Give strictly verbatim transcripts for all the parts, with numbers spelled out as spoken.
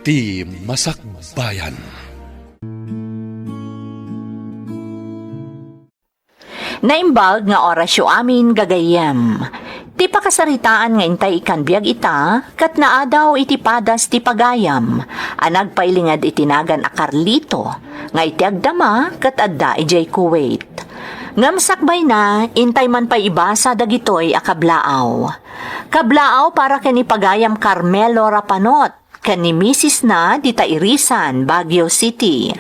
Ti Masakbayan. Naimbag nga orasyo amin, gagayyem. Ti pakasaritaan nga intay ikan biag ita, ket naadaw iti padas ti pagayam a nagpailinged iti nagan a Carlito, nga iti agdama ket adda idiay Kuwait. Ngem sakbayna, intay man pay ibasa dagitoy a kablaaw. Kablaaw para ken ni pagayam Carmelo Rapanot, ken ni misisna dita Irisan, Baguio City.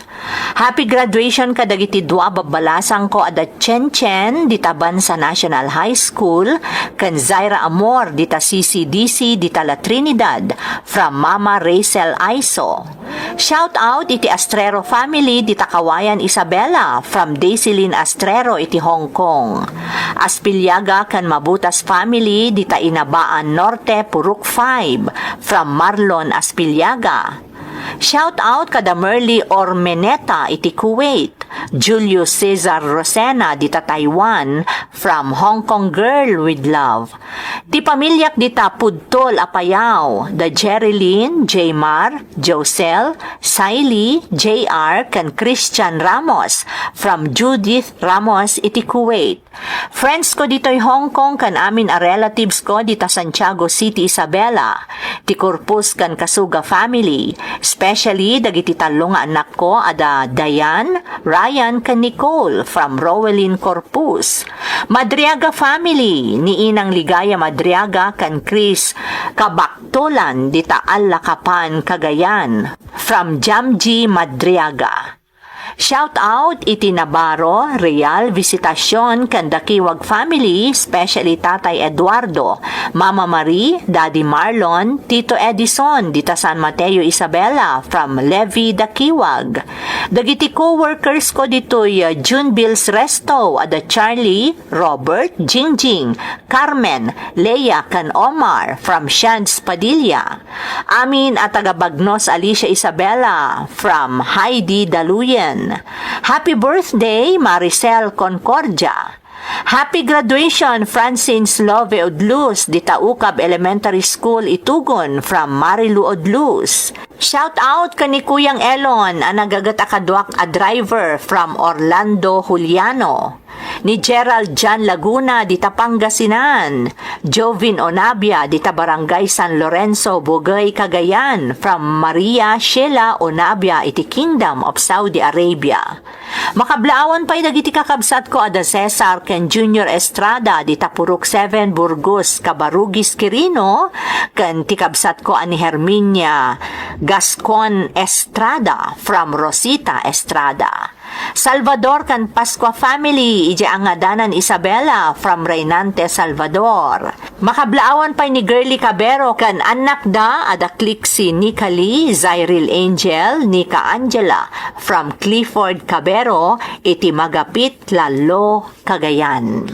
Happy graduation kadagiti dua a babbalasangko a da Chen Chen dita Bansa National High School ken Zaira Amor dita C C D C dita La Trinidad, from Mama Rachel Aiso. Shout out iti Astrero family dita Kawayan, Isabela, from Daisilin Astrero iti Hong Kong. Aspiliaga ken Mabutas family dita Inabaan Norte, Purok five, from Marlon Aspiliaga. Shout out kada Merly Ormeneta iti Kuwait, Julio Cesar Rosena dita Taiwan, from Hong Kong Girl with Love. Ti pamiliak dita Pudtol, Apayao, da Jerilyn, Jmar, Josel, Siley, J R, ken Christian Ramos, from Judith Ramos iti Kuwait. Friends ko ditoy Hong Kong ken amin a relatives ko dita Santiago City, Isabela, ti Corpus ken Kasuga family, especially dagiti tallo nga annakko a da Diane, Ryan, ken Nicole from Rowelin Corpus. Madriaga family, ni Inang Ligaya Madriaga ken Chris Kabaktolan dita Alakapan, Cagayan, from Jamji Madriaga. Shout out iti Navarro, Real, Visitacion, ken Dakiwag family, especially Tatay Eduardo, Mama Marie, Daddy Marlon, Tito Edison, dita San Mateo Isabela, from Levi Dakiwag. Dagiti co-workers ko ditoy, uh, June Bills Resto, ada Charlie, Robert, Jingjing, Carmen, Lea, ken Omar, from Shads Padilla. Amin a taga Bagnos, Alicia Isabela, from Heidi Daluyan. Happy birthday, Maricel Concordia. Happy graduation, Francine Slove Odlus, dita Ukab Elementary School, Itugon, from Marilu Odlus. Shout out ken ni Kuyang Elon a nagaget a kaduak a driver from Orlando Juliano. Ni Gerald John Laguna dita Pangasinan, Jovin Onabia dita Barangay San Lorenzo, Bugey, Cagayan, from Maria Sheila Onabia iti Kingdom of Saudi Arabia. Makablaawan pay dagiti kakabsatko a da Cesar ken Junior Estrada dita Purok seven, Burgos, Cabarugis, Quirino, ken ti kabsatko a ni Herminia Gascon Estrada from Rosita Estrada. Salvador ken Pascua family, idiay Angadanan, Isabela, from Reynante, Salvador. Makablaawan pay ni Girly Cabero ken annakda a da Clixie Nicali, Zyril Angel, Nika Angela, from Clifford Cabero, iti Magapit, Lalo, Cagayan.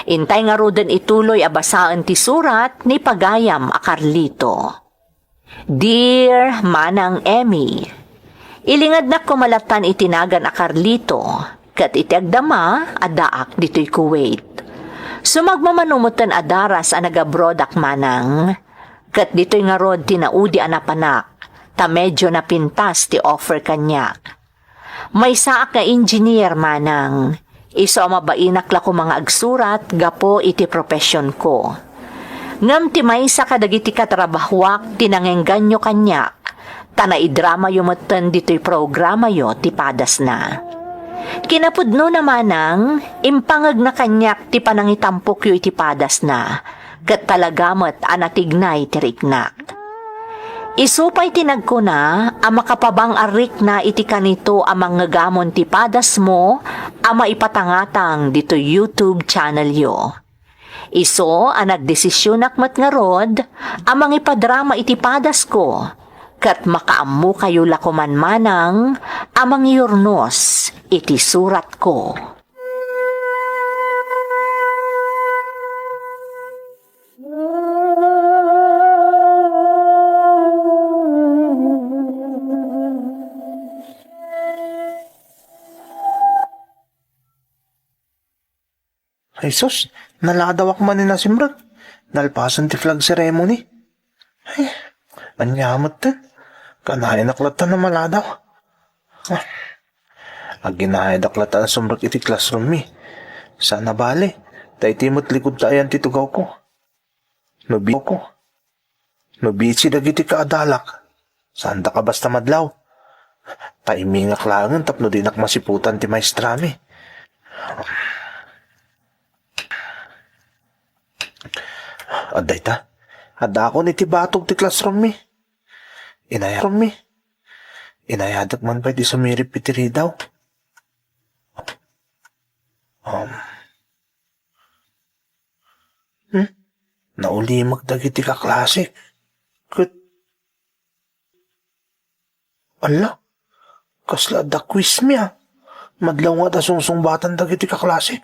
Intay ngaruden ituloy a basaen ti surat ni pagayam a Carlito. Dear Manang Emmy, ilingednak koma lattan iti nagan a Carlito, ket iti agdama, addaak ditoy Kuwait. Sumagmamano metten a daras a nagabroadak, Manang, ket ditoy ngarud ti naudi a napanak, ta medio napintas ti offer kaniak. Maysaak nga engineer, Manang. Isu a mabainak la koma nga agsurat gapu iti professionko. Ngem ti maysa kadagiti katrabahoak ti nangengganyo kaniak, ta naidramayo metten ditoy programayo ti padasna. Kinapudnona, Manang, impangegna kaniak ti panangitampokyo iti padasna, ket talaga met a natignay ti riknak. Isu pay ti nagkuna a makapabang-arikna iti kanito a mangngegamon ti padasmo a maipatangatang ditoy YouTube channelyo. Isu a nagdesisionak met ngarud a mangipadrama iti padasko, ket makaammokayo la koman, Manang, a mangyurnos iti suratko. Ay sus, naladawak man ni nasimrek. Nalpasen ti flag ceremony. Ay, ania metten? Kanayanak latta a maladaw. Ah. Aginayadak latta a sumrek iti classroom mi. Saan a bale, ta iti met likud ta ayan ti tugawko. No bi-, no busy dagiti kaadalak, saandaka basta madlaw. Taimingak laengen tapno dinak masiputan ti maestrami. Adda ita, addaakon iti batog ti classroom mi. Inaya-, mi. Inayadek man pay ti sumirip iti ridaw. Um, hmm? Naulimek dagiti kaklasek. Ket, ala, kasla adda quiz mi, a. Madlaw nga adda sungsungbatan dagiti kaklasek.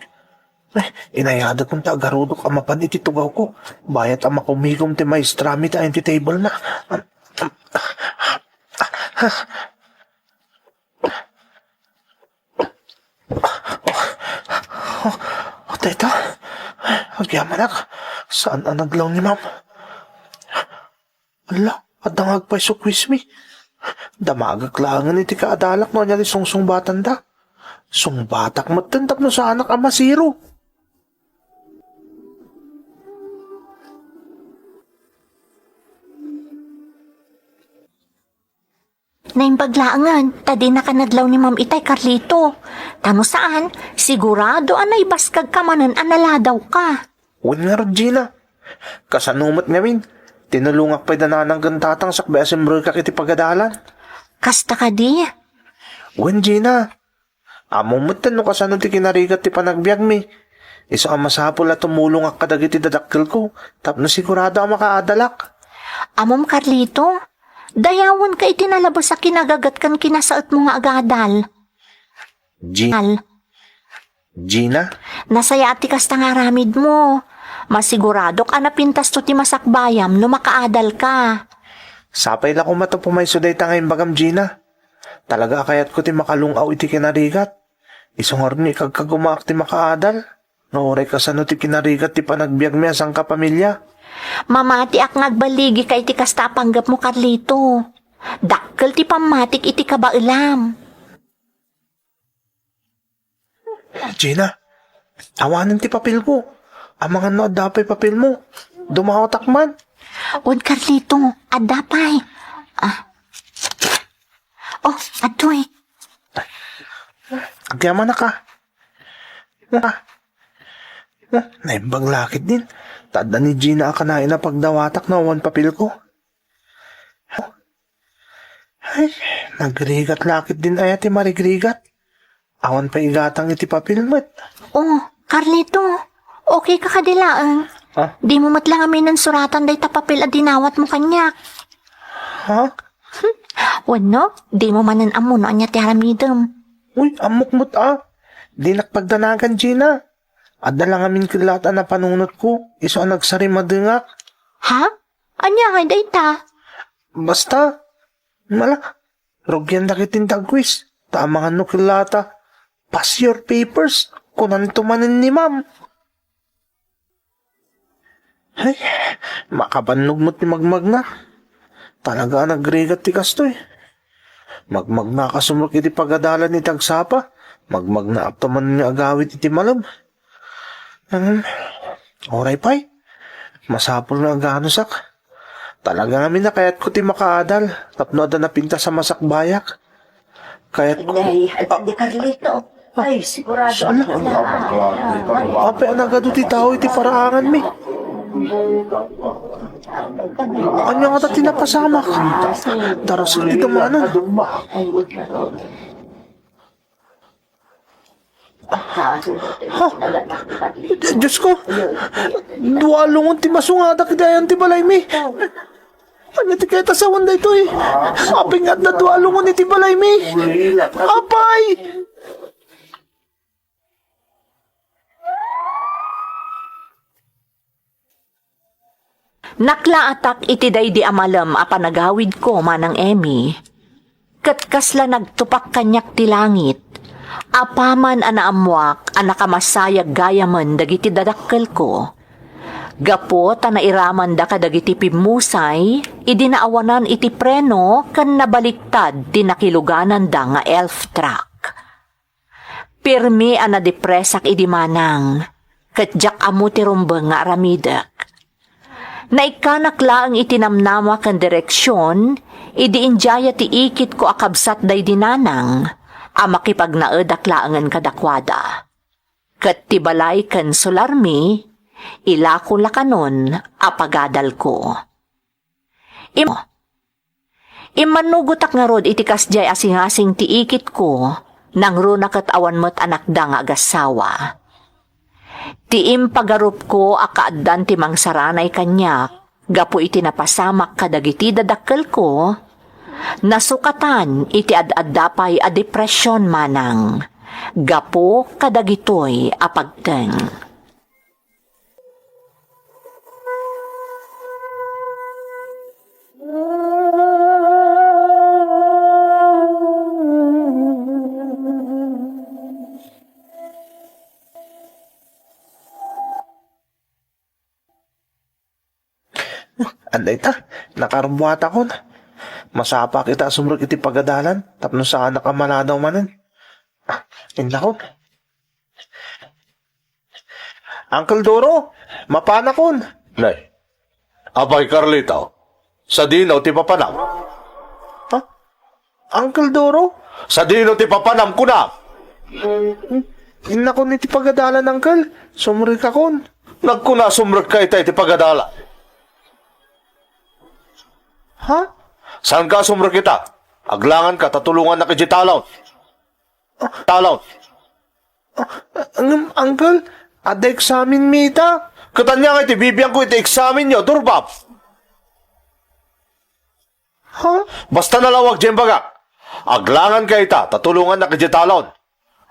Eh, inayadek ta agarudok a mapan iti tugawko. Bayat a makumigom ti maestrami ta ayan ti table na. Dayta, agyamanak, saan a naglaw ni Ma'am? Ala, adda nga agpayso quiz mi. Damagek laengen iti kaadalak no ania ti sungsungbatanda. Sungbatak metten tapno saanak a masiro. Naimbag laengen, ta dinaka naglaw ni Ma'am itay, Carlito. Ta no saan, sigurado a naibaskagka manen a naladawka. Wen ngarud, Gina. Kasano met ngamin? Tinulongak pay da nanang ken tatang sakbay a simrekak iti pagadalan. Kasta kadi? Wen, Gina. Ammom metten no kasano ti kinarigat ti panagbiagmi. Isu a masapul a tumulongak kadagiti dadakkelko tapno sigurado a makaadalak. Ammom, Carlito, dayawenka iti nalabes a kinagaget ken kinasaetmo nga agadal. Gi-, Al. Gina? Nasayaat ti kasta nga aramidmo. Masiguradok a napintasto ti masakbayam no makaadalka. Sapay la koma ta pumayso dayta nga imbagam, Gina. Talaga a kayatko ti makalung-aw iti kinarigat. Isu ngarud no ikagkagumaak ti makaadal. Nga uray kasano ti kinarigat ti panagbiagmi a sangkapamilya. Mamatiak nga agballigika iti kasta a panggepmo, Carlito. Dakkel ti pammatik iti kabaelam. Gina, awanen ti papelko. Amangan no adda pay papelmo. Dumawatak man. Wen, Carlito, adda pay. Ah. Oh, adtoy. Agyamanak, a. Ah. Ah, naimbag la ketdin. Ta adda ni Gina a kanayon a pagdawatak no awan papelko. Ay, nagrigat la ketdin aya ti marigrigat. Awan pay igatang iti papel met. Oh, Carlito, okay ka kadi laeng? Ha? Dimo met la ngaminen suratan dayta papel a dinawatmo kaniak. Ha? Wenno, dimo manen ammo no ania ti aramidem. Uy, ammok met a. Dinak pagdanagan, Gina. Adda la ngamin ket latta a napanunotko, isu a nagsarimadengak. Ha? Ania ngay dayta? Basta, mala, rugian dagiti nagquiz, ta amangan no ket latta, "Pass your papers," kunanto manen ni Ma'am. Ay, makabannog met ti magmagna. Talaga a nagrigat ti kastoy. Magmagna a kasumrek iti pagadalan iti agsapa. Magmagna a manen nga agawid iti malem. Hmm, uray pay. Masapul nga aganusak. Talaga ngamin a kayatko ti makaadal tapno adda napintas a masakbayak. Kayat-, Ay, adda di Carlito. Ay, sigurado. Saan? Apay a nagadu ti tao iti paraanganmi? Ania ngata ti napasamak? Darasek ti dumanan. Ha? Diyos ko! Dua lungon ti masungadak iti ayan ti balaymi. Ania ti kayat a sawen daytoy? Apay nga adda dua lungon iti balaymi? Apay! Naklaatak iti daydi a malem a panagawidko, Manang Emmy. Ket kasla nagtupak kaniak ti langit, apaman a naammoak a nakamasayag gayamen dagiti dadakkelko. Gapu ta nairamanda kadagiti pimmusay, idi naawanan iti preno ken nabaliktad ti nakilugananda nga elf truck. Pirmi a nadepresak idi manang, ket diak ammo ti rumbeng nga aramidek. Naikkanak laeng iti namnama ken direksion, idi indiaya ti ikitko a kabsat daydi nanang, a makipagnaedak laengen kadakuada. Ket ti balay ken solarmi, ilako la kanon a pagadalko. Im-, immannugotak ngarud iti kasdiay a singasing ti ikitko, nangruna ket awan met anakda nga agassawa. Ti impagarupko a kaaddan ti mangsaranay kaniak gapu iti napasamak kadagiti dadakkelko, nasukatan iti ad-adda pay a depression manang gapu kadagitoy a pagteng. Adda ita, nakarbuatakon. Masapak ita a sumrek iti pagadalan, tapno saanak a maladaw manen. Ah, inlako. Uncle Doro, mapanakon. Nay, apay Carlito, sadino ti papanam? Ha? Uncle Doro? Sadino ti papanam, kuna? Innakon iti pagadalan, Uncle. Sumrekakon. Nagkuna sumrekka ita iti pagadalan. Ha? Saanka a sumrek ita? Aglanganka ta tulongannak iti talon. Talon. Ngem, Uncle, adda eksaminmi ita. Ket ania ngay ti bibiangko iti eksamenyo, Durbab? Ha? Basta nalawag diay imbagak. Aglanganka ita, ta tulongannak idiay talon.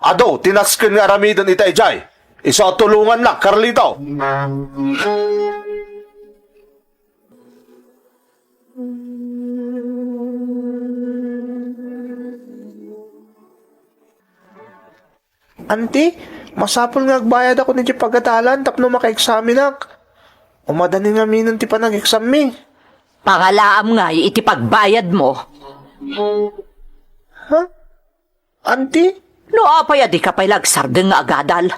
Adu ti nasken nga aramiden ita idiay. Isu a tulongannak, Carlito. Anti, masapul nga agbayadakon iti pagadalan tapno makaeksaminak. Umadani ngaminen ti panageksammi. Pangalaam ngay iti pagbayadmo. Ha? Anti? No apay a dika pay la agsardeng nga agadal,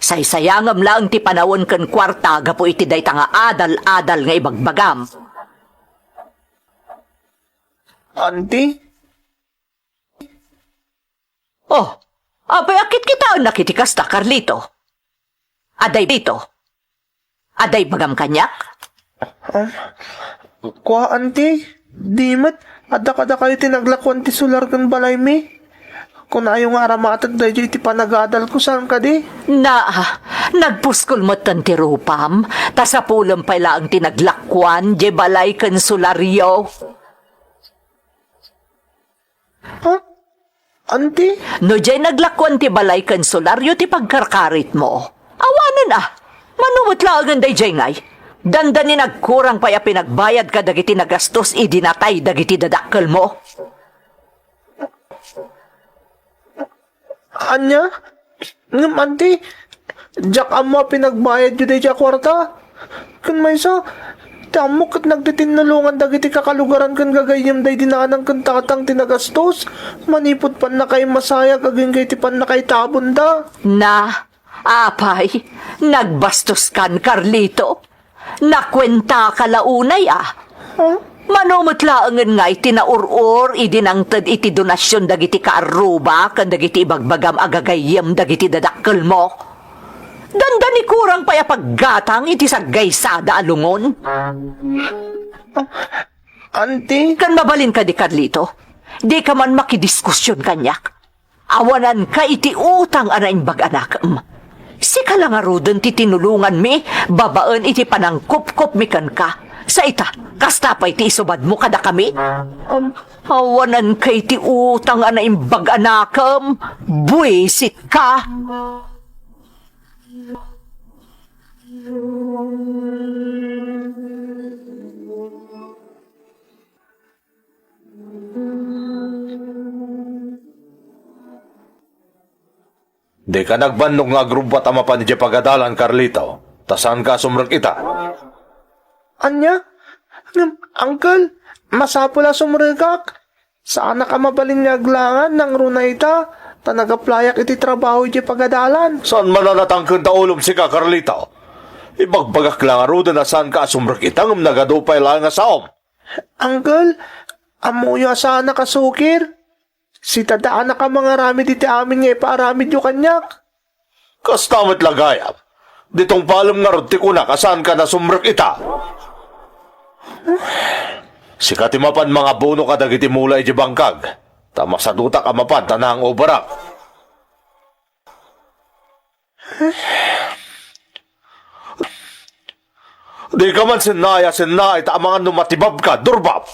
saysayangem laeng ti panawen ken kuarta gapu iti dayta nga adal-adal nga ibagbagam. Anti? Oh, apay a kitkitaennak iti kasta, Carlito? Adda dito. Adda ibagam kaniak? Um, kua, anti, di met, adda kadakayo ti naglakuan ti solar ken balaymi. Kunayo nga aramatek daydiay iti panagadalko, saan kadi? Na, nagpuskol metten ti rupam, ta sapulem pay laeng ti naglakuan diay balay ken solaryo. Ha? Anti? No diay naglakuan ti balay ken solaryo ti pagkarkaritmo, awanen a. Mano met laengen daydiay ngay. Dandani nagkurang pay a pinagbayad kadagiti nagastos idi natay dagiti dadakkelmo. Ania? Ngem, anti, diak ammo a pinagbayadyo daydiay a kuarta. Ken maysa, ti ammok ket nagtitinnulongan dagiti kakalugaran ken gagayyem daydi nanang ken tatang ti nagastos manipud pannakaimasayag agingga iti pannakaitabonda. Na, apay, nagbastoskan, Carlito? Nakuentaka la unay a? Huh? Mano met laengen ngay ti naur-or idi nangted iti donasion dagiti kaarruba ken dagiti ibagbagam a gagayyem dagiti dadakkelmo? Dandani kurang pay a paggatang iti saggaysada a lungon. Anti? Ken mabalin kadi, Carlito? Dika man makidiskusion kaniak. Awananka iti utang a naimbag a nakem. Sika la ngaruden ti tinulonganmi babaen iti panangkupkupmi kenka. Sa ita, kasta pay ti isubadmo kadakami? Um, awananka iti utang a naimbag a nakem. Buisitka! Dika nagbannog nga agrubbat a mapan idiay pagadalan, Carlito, ta saanka a sumrek ita. Ania? Ngem, Uncle, masapul a sumrekak. Saanak a mabalin nga aglangan nangruna ita, ta nag-applyak iti trabaho idiay pagadalan. Saan man a natangken ta ulom sika, Carlito? Ibagbagak la ngaruden a saanka a sumrek ita ngem nagadu pay laeng a saom. Uncle, ammoyo a saanak a sukir. Sitadaanak a mangaramid iti amin nga ipaaramidyo kaniak. Kasta met la gayam. Ditong palem ngarud ti kunak a saanka nasumrek ita. Sika ti mapan mangabono kadagiti mula iti bangkag, ta masadutak a mapan ta nangoberak. Dika man sinnaay a sinnaay ta amangan no matibabka, Durbab.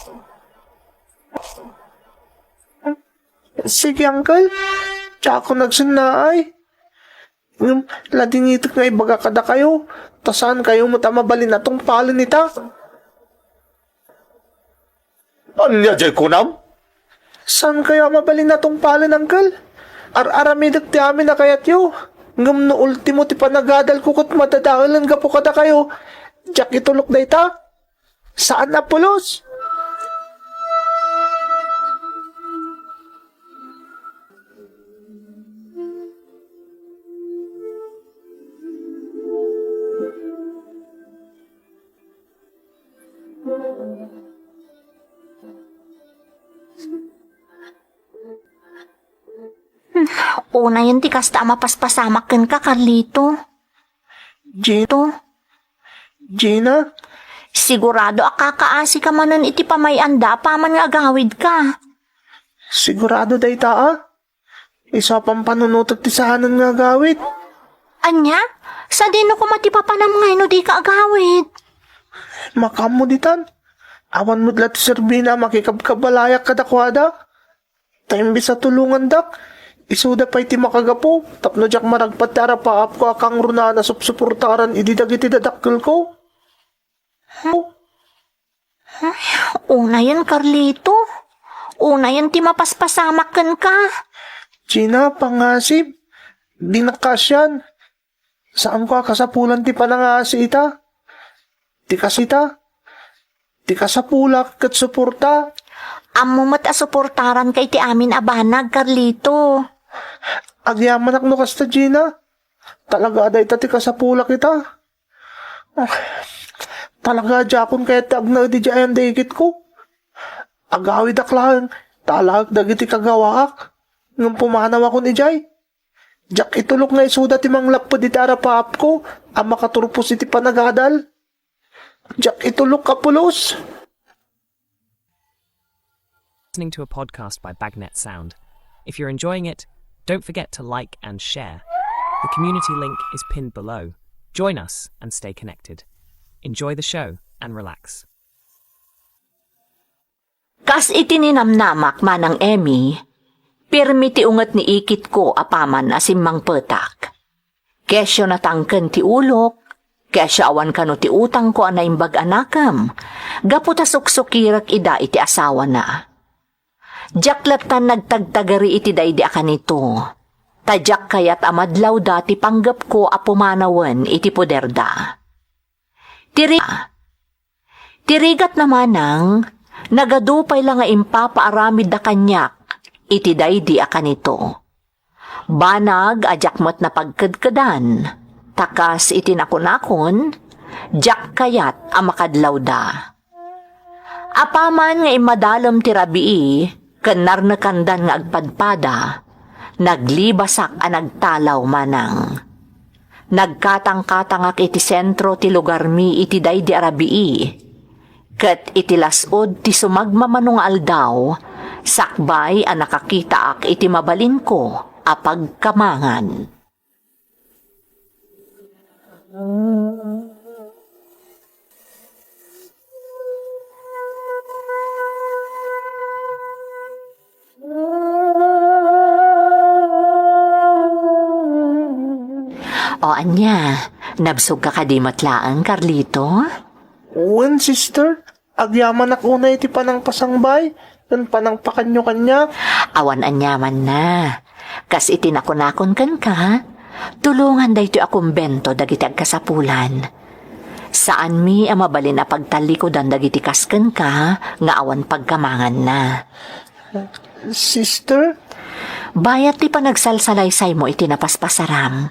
Sige, Uncle. Diakon agsinnaay. Ngem, ladingitek nga ibaga kadakayo, ta saankayo met a mabalin a tungpalen ita. Ania diay kunam? Saankayo a mabalin a tungpalen, Uncle? Ar-aramidek ti amin a kayatyo. Ngem no ultimo ti panagadalko ket madadaelen gapu kadakayo, diak itulok dayta. Saan a pulos? Unayen ti kasta a mapaspasamak kenka, Carlito. Gina? Gina? Sigurado a kakaasika manen iti pamay-anda apaman nga agawidka. Sigurado dayta, a? Isu a pampanunotek ti saanen nga agawid. Ania? Sadino koma ti papanam nga no dika agawid? Makaammo ditan. Awan met la ti serbina a makikabkabalayak kadakuada. Ta imbes a tulongandak, isuda pay ti makagapu tapno diak maragpat ti arapaapko a kangrunaan a supsuportaran idi dagiti dadakkelko. Ay, unayen, Carlito. Unayen ti mapaspasamak kenka. Gina, pangasib. Dinak kaasian. Saanko a kasapulan ti panangaasi ita. Ti kasita. Ti kasapulak ket suporta. Ammo met a suportaranka iti amin a banag, Carlito. Agyamanak no kasta, Gina. Talaga a dayta ti kasapulak ita. Ah, talaga a diakon kayat ti agnaed idiay ayan dagitko. Agawidak laeng, ta alaek dagiti kagawaak. Ngem pumanawakon idiay. Diak itulok nga isuda ti manglapped iti arapaapko a makaturpos iti panagadal. Diak itulok a pulos. Listening to a podcast by Bagnet Sound. If you're enjoying it, don't forget to like and share. The community link is pinned below. Join us and stay connected. Enjoy the show and relax. Kas iti ninamnamak, Manang Emmy, pirmi ti unget ni ikitko apaman a simmangpetak. Kesyo natangken ti ulok, kesyo awan kano ti utangko a naimbag a nakem, gapu ta suksukirek ida iti asawana. Diak lattan nagtagtagari iti daydi a kanito, ta diak kayat a madlawda ti panggepko a pumanawen iti poderda. Ti ri-, ti rigatna manang, nagadu pay la nga impapaaramidda kaniak iti daydi a kanito. Banag a diak met napagkedkedan, ta kas iti nakunakon, diak kayat a makadlawda. Apaman nga immadalem ti rabii ken narnekandan nga agpadpada, naglibasak a nagtalaw manang. Nagkatangkatangak iti sentro ti lugarmi iti daydi a rabii, ket iti las-ud ti sumagmamano nga aldaw, sakbay a nakakitaak iti mabalinko a pagkamangan. O ania, nabsogka kadi met laeng, Carlito? Wen, sister. Agyamanak unay iti panangpasangbay ken panangpakanyo kaniak. Awan aniamanna. Kas iti nakunakon kenka, tulongan daytoy a kumbento dagiti agkasapulan. Saanmi a mabalin a pagtallikudan dagiti kas kenka nga awan pagkamanganna. Sister? Bayat ti panagsalsalaysaymo iti napaspasaram.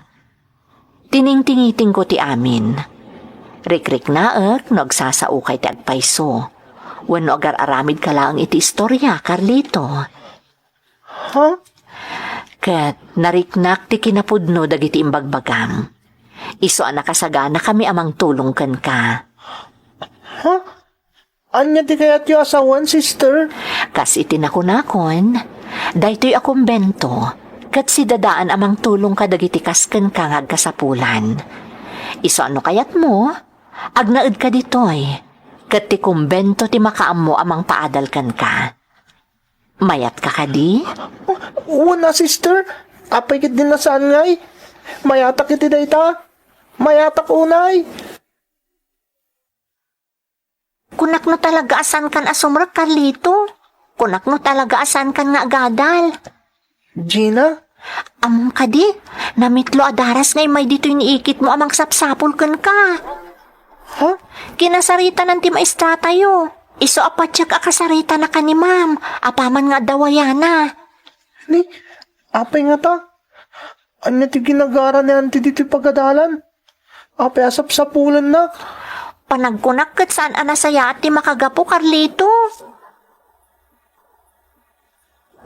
Tiningtingitingko ti amin. Rikriknaek no agsasaokay ti agpayso, wenno agar-aramidka laeng iti istoria, Carlito. Ha? Ket nariknak ti kinapudno dagiti imbagbagam. Isu a nakasaganakami a mangtulong kenka. Ha? Ania ti kayatyo a sawen, sister? Kas iti nakunakon, daytoy a kumbento, ket sidadaan a mangtulong kadagiti kas kenka nga agkasapulan. Isu a no kayatmo, agnaedka ditoy, ket ti kumbento ti makaammo a mangpaadal kenka. Mayatka kadi? Wen a, sister. Apay ketdi a saan ngay? Mayatak iti dayta. Mayatak unay. Kunak no talaga a saankan a sumrek, Carlito. Kunak no talaga a saankan nga agadal. Gina? Ammom kadi, namitlo a daras nga immay ditoy ni ikitmo a mangsapsapul kenka. Ha? Kinasaritanan ti maestratayo. Isu a patiek a kasaritanaka ni Ma'am, apaman nga adda wayana. Ni, apay ngata? Ania ti ginagara ni Auntie ditoy pagadalan? Apay a sapsapulennak? Panagkunak ket saan a nasayaat ti makagapu, Carlito.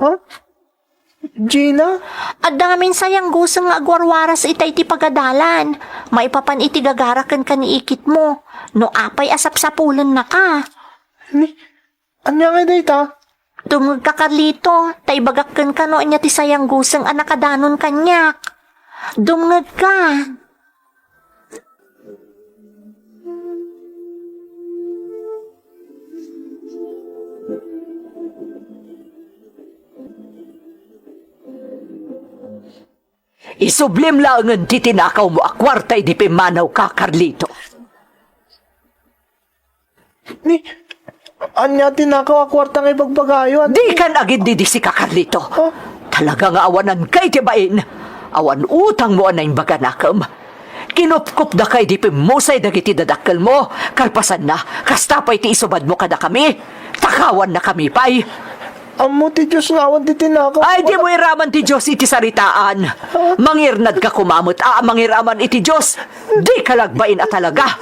Ha? Gina? Adda ngamin sayangguseng nga agwarwaras itay ti pagadalan. Maipapan iti gagara kenka ni ikitmo. No apay a sapsapulennaka. Ni, ania ngay dayta? Dumngegka, Carlito, ta ibagak kenka no ania ti sayangguseng a nakadanon kaniak. Dumngegka. Isublim laengen ti tinakawmo a kuarta idi pimmanawka, Carlito. Ni, ania ti nakaw a kuarta nga ibagbagayo, Auntie? Dikan agindidisika, Carlito. Oh. Talaga nga awananka iti bain. Awan utangmo a naimbaganakem. Kinupkupdaka idi pimmusay dagiti dadakkelmo. Kalpasanna, kasta pay ti isubadmo kadakami. Takawannakami pay. Ammo ti Dios nga awan ti tinakaw. Ay, dimo iraman ti Dios iti saritaan. Huh? Mangirnadka koma met a mangiraman iti Dios. Dika lagbain a talaga.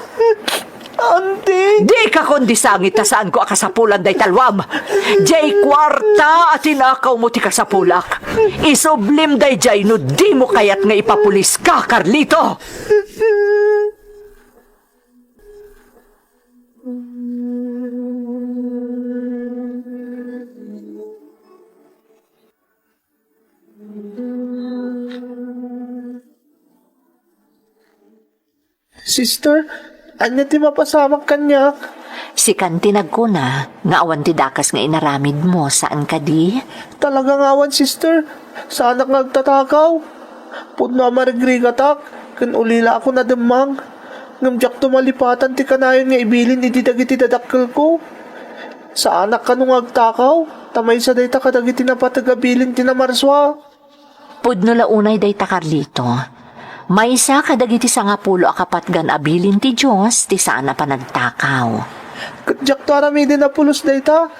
Auntie! Dika kundi sangit ta saanko a kasapulan dayta luam. Diay kuarta a tinakawmo ti kasapulak. Isublim daydiay no dimo kayat nga ipapuliska, Carlito. Sister, ania ti mapasamak kaniak? Sikan ti nagkuna nga awan ti dakes nga inaramidmo, saan kadi? Talaga nga awan, sister. Saanak nga agtatakaw. Pudno a marigrigatak, ken ulilaakon a demmang. Ngem diakto malipatan ti kanayon nga ibilin idi dagiti dadakkelko. Saanak kano nga agtakaw, ta maysa dayta kadagiti napateg a bilin ti namarsua. Pudno la unay dayta, Carlito. Maysa kadagiti sangapulo a kapatgan a bilin ti Dios ti saan a panagtakaw. Ket diakto aramiden a pulos dayta,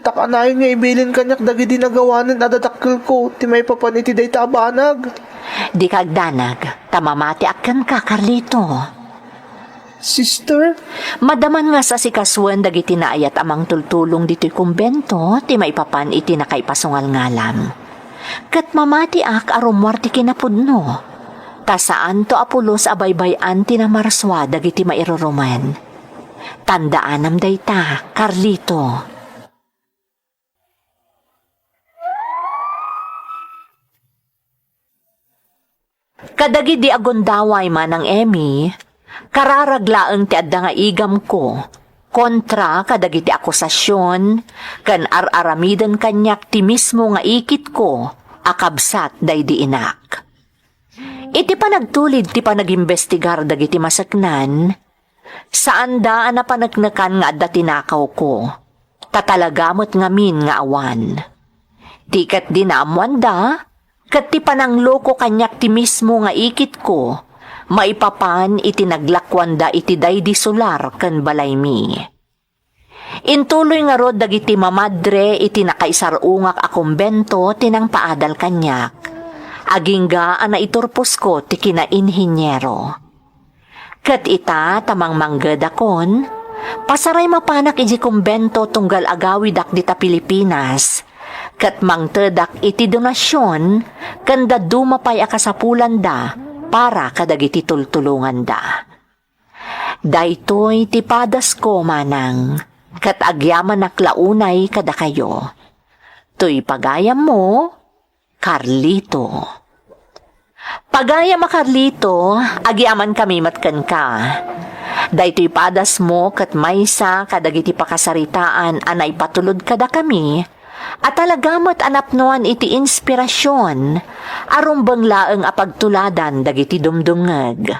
ta kanayon nga ibilin kaniak dagidi nagawanen a dadakkelko ti maipapan iti dayta a banag. Dika agdanag, ta mamatiak kenka, Carlito. Sister? Madaman nga sasikasuen dagiti naayat a mangtultulong ditoy kumbento ti maipapan iti nakaipasungal nga alam. Ket mamatiak a rummuar ti kinapudno, ta saanto a pulos a baybay-an ti namarsua dagiti mairurumen. Tandaanam dayta, Carlito. Kadagidi a gundaway, Manang Emmy, kararag laeng ti adda nga igamko kontra kadagiti akusasion ken ar-aramiden kaniak ti mismo nga ikitko a kabsat daydi inak. Iti panagtulid ti panagimbestigar dagiti maseknan, saanda a napaneknekan nga adda tinakawko, ta talaga met ngamin nga awan. Ti ketdi naammoanda, ket ti panangloko kaniak ti mismo nga ikitko maipapan iti naglakuanda iti daydi solar ken balaymi. Intuloy ngarud dagiti mamadre iti nakaisar-ungak a kumbento ti nangpaadal kaniak, agingga a naiturposko ti kinainhiniero. Ket ita ta mangmanggedakon, pasaray mapanak idiay kumbento tunggal agawidak dita Pilipinas, ket mangtedak iti donasion ken dadduma pay a kasapulanda para kadagiti tultulonganda. Daytoy ti padasko, manang, ket agyamanak la unay kadakayo. Toy pagayammo, Carlito. Pagayam a Carlito, agyamankami met kenka. Daytoy padasmo ket maysa kadagiti pakasaritaan a naipatulod kadakami a talaga met a napnoan iti inspirasion a rumbeng laeng a pagtuladan dagiti dumdumngeg.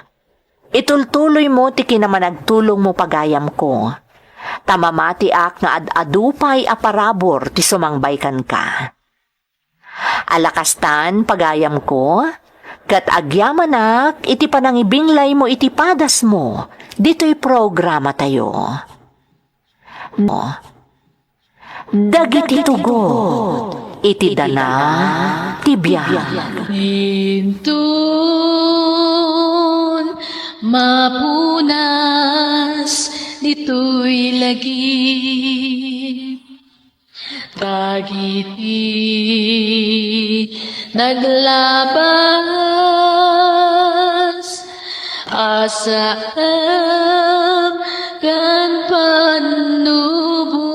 Itultuloymo ti kinamanagtulongmo, pagayamko, ta mamatiak nga ad-adu pay a parabur ti sumangbay kenka. Ala kastan, pagayamko, ket agyamanak iti panangibinglaymo iti padasmo ditoy programatayo. No. Dagiti tugot iti dana ti biag. Inton mapunas ditoy lagip, dagiti naglabas, asam ken pannubo,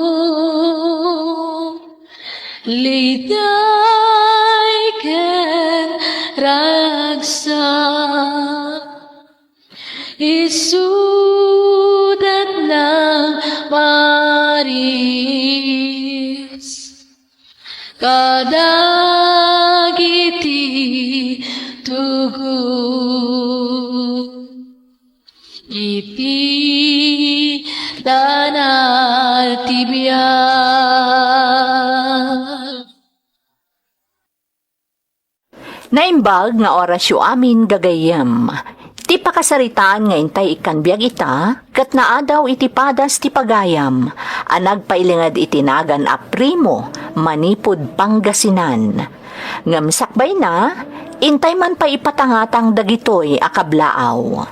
liday ken ragsak. Isudat nang maris kadagiti tugot iti dana ti biag. Naimbag nga orasyo amin, gagayyem. Ti pakasaritaan nga intay ikkan biag ita, ket naadaw iti padas ti pagayam a nagpailinged iti nagan a Primo, Manipud, Pangasinan. Ngem sakbayna, intay man pay ipatangatang dagitoy a kablaaw.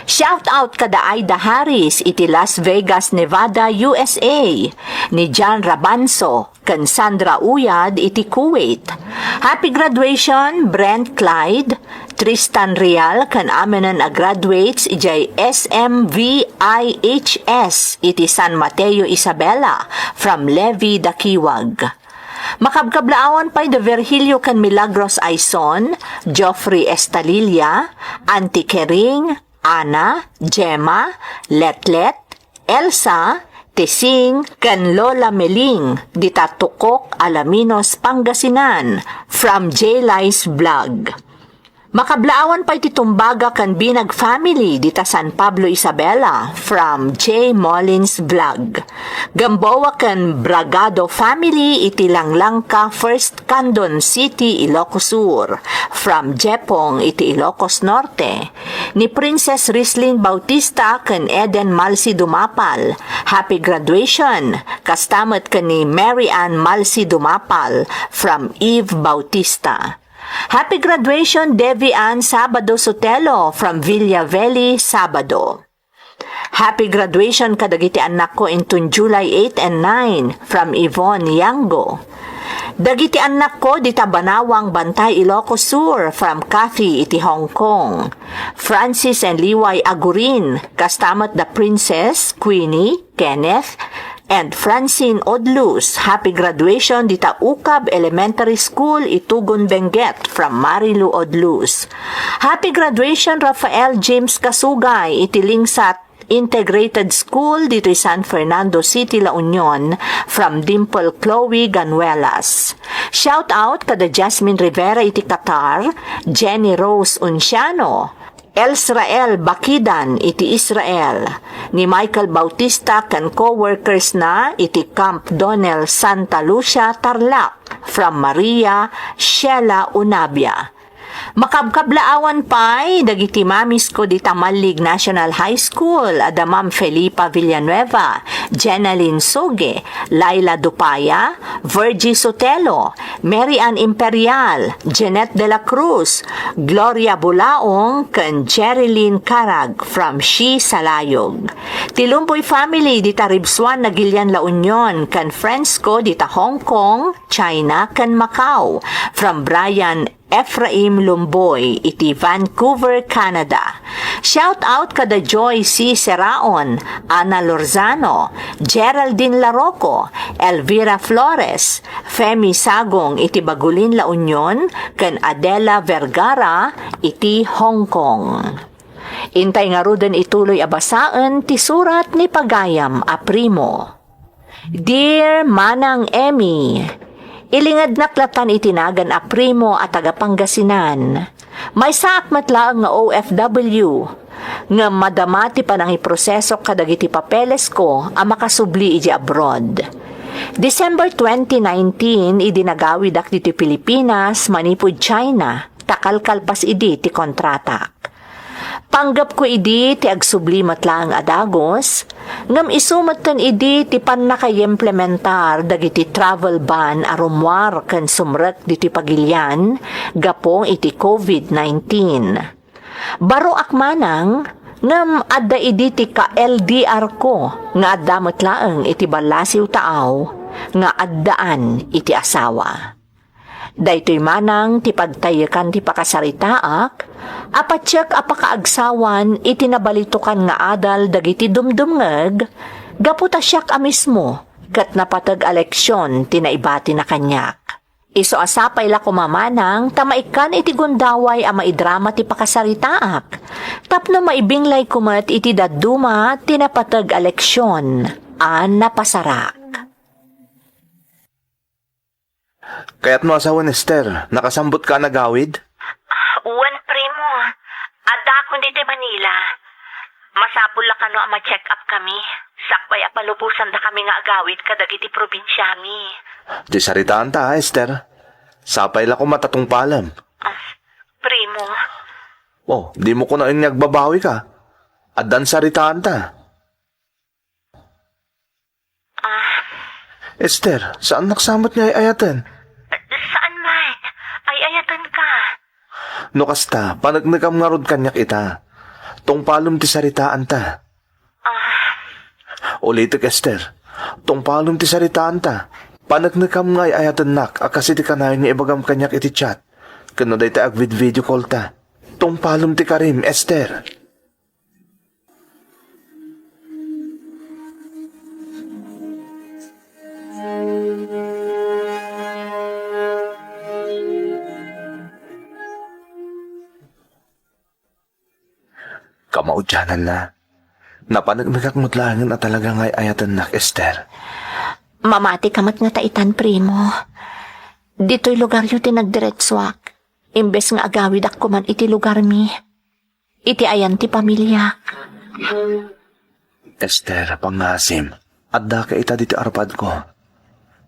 Shout out kada Aida Harris iti Las Vegas, Nevada, U S A, ni John Rabanso, ken Sandra Uyad iti Kuwait. Happy graduation, Brent Clyde, Tristan Real, ken amenen a graduates idiay S M V I H S iti San Mateo, Isabela, from Levi Dakiwag. Makabkablaawan pay da Virgilio ken Milagros Aison, Geoffrey Estalilla, Auntie Kering, Ana, Gemma, Letlet, Elsa, Tising, ken Lola Meling, dita Tukok, Alaminos, Pangasinan, from J Lice Vlog. Makablaawan pay ti tumbaga ken binag family dita San Pablo, Isabela, from J Mullins Vlog. Gamboa ken Bragado family iti Langlangka, First Candon City, Ilocos Sur, from Jepong iti Ilocos Norte, ni Princess Rislin Bautista ken Eden Malsi Dumapal. Happy graduation! Kasta met ken ni Mary Ann Malsi Dumapal from Eve Bautista. Happy graduation, Devi Ann Sabado Sotelo from Villa Veli, Sabado. Happy graduation kadagiti annakko inton July eight and nine, from Yvonne Yango. Dagiti annakko dita Banawang, Bantay, Ilocos Sur, from Cathy iti Hong Kong. Francis and Liway Agurin, kasta met da Princess, Queenie, Kenneth, and Francine Odlus. Happy graduation dita Ukab Elementary School, Itugon, Benguet, from Marilu Odlus. Happy graduation, Rafael James Kasugay, iti Lingsat Integrated School, ditoy San Fernando City, La Union, from Dimple Chloe Ganuelas. Shout out kada Jasmine Rivera iti Qatar, Jenny Rose Unciano, Elsrael Bakidan iti Israel, ni Michael Bautista ken co-workers na iti Camp Donnell Santa Lucia, Tarlac, from Maria Sheila Unabia. Makabkablaawan pay dagiti mamisko dita Mallig National High School, a da Ma'am Felipa Villanueva, Jenaline Soge, Laila Dupaya, Virgie Sotelo, Mary Ann Imperial, Jeanette de la Cruz, Gloria Bulaong, ken Jerilyn Carag from Shi Salayog. Ti Lumboy family dita Ribsuan, Naguilian, La Union, ken friends ko dita Hong Kong, China, ken Macau, from Brian Ephraim Lumboy iti Vancouver, Canada. Shout out kada Joy C. Seraon, Ana Lorzano, Geraldine Larocco, Elvira Flores, Femi Sagong iti Bagulin, La Union, ken Adela Vergara iti Hong Kong. Intay ngaruden ituloy a basaen ti surat ni pagayam a Primo. Dear Manang Emmy, ilingednak latan iti nagan a Primo a taga Pangasinan. Maysaak met laeng nga O F W, ngem madama ti panangiprosesok kadagiti papelesko a makasubli iti abroad. December twenty nineteen idi nagawidak ditoy Pilipinas manipud China, ta kalkalpas idi ti kontratak. Panggepko idi ti agsubli met laeng a dagus, ngem isu metten idi ti pannakaimplementar dagiti travel ban a rummuar ken sumrek ditoy pagilian gapu iti covid nineteen. Baroak manang, ngem adda idi ti ka-L D R ko nga adda met laeng iti ballasiw taaw nga addaan iti asawa. Daytoy manang ti pagtaykan ti pakasaritaak a patiek a pakaagsawan iti nabalitokan nga adal dagiti dumdumngeg, gapu ta siak a mismo ket napateg a leksion ti naibatina kaniak. Isu a sapay la koma manang ta maikkan iti gundaway a maidrama ti pakasaritaak, tapno maibinglayko met iti dadduma ti napateg a leksion a napasarak. Kayatmo a sawen, Esther, nakasambutka a nagawid? Wen, Primo. Addaakon ditoy Manila. Masapul la kano a ma-check up kami, sakbay a palubosandakami nga agawid kadagiti probinsiami. Ti saritaanta, Esther. Sapay la koma ta tungpalem. Ah, Primo. Oh, dimo kunaen nga agbabawika. Addan saritaanta. Ah. Esther, saannak sa met nga ay-ayaten? Saan man. Ay-ayatenka. No kasta, paneknekam ngarud kaniak ita. Tungpalem ti saritaanta. Ah. Ulitek, Esther. Tungpalem ti saritaanta. Paneknekam nga ay-ayatennak a kas iti kanayon nga ibagam kaniak iti chat. Ken no dayta agvid-video call ta. Tungpalem ti karim, Esther. Kamaudiananna, napaneknekak met laengen a talaga nga ay-ayatennak, Esther. Mamati ka met ngata itan, Primo. Ditoy lugaryo ti nagdiretsuak, imbes nga agawidak koman iti lugarmi. Iti ayan ti pamiliak. Esther, pangngasim, addaka ita ditoy arpadko.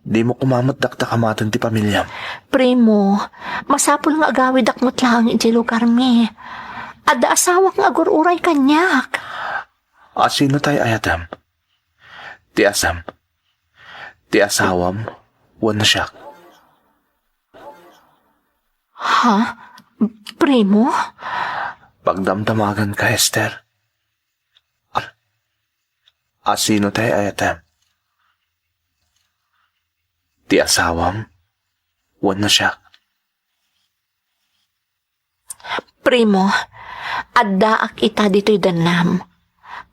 Dimo koma met dakta kamaten ti pamiliam. Primo, masapul nga agawidak met laeng iti lugarmi. Adda asawak nga agur-uray kaniak. A, sino tay ayatem? Ti asam? Ti asawam? Wenno siak? Ha? Primo? Pagdamdamagan ka, Esther. A, a sino tay ayatem? Ti asawam? Wenno siak? Primo, addaak ita ditoy dennam.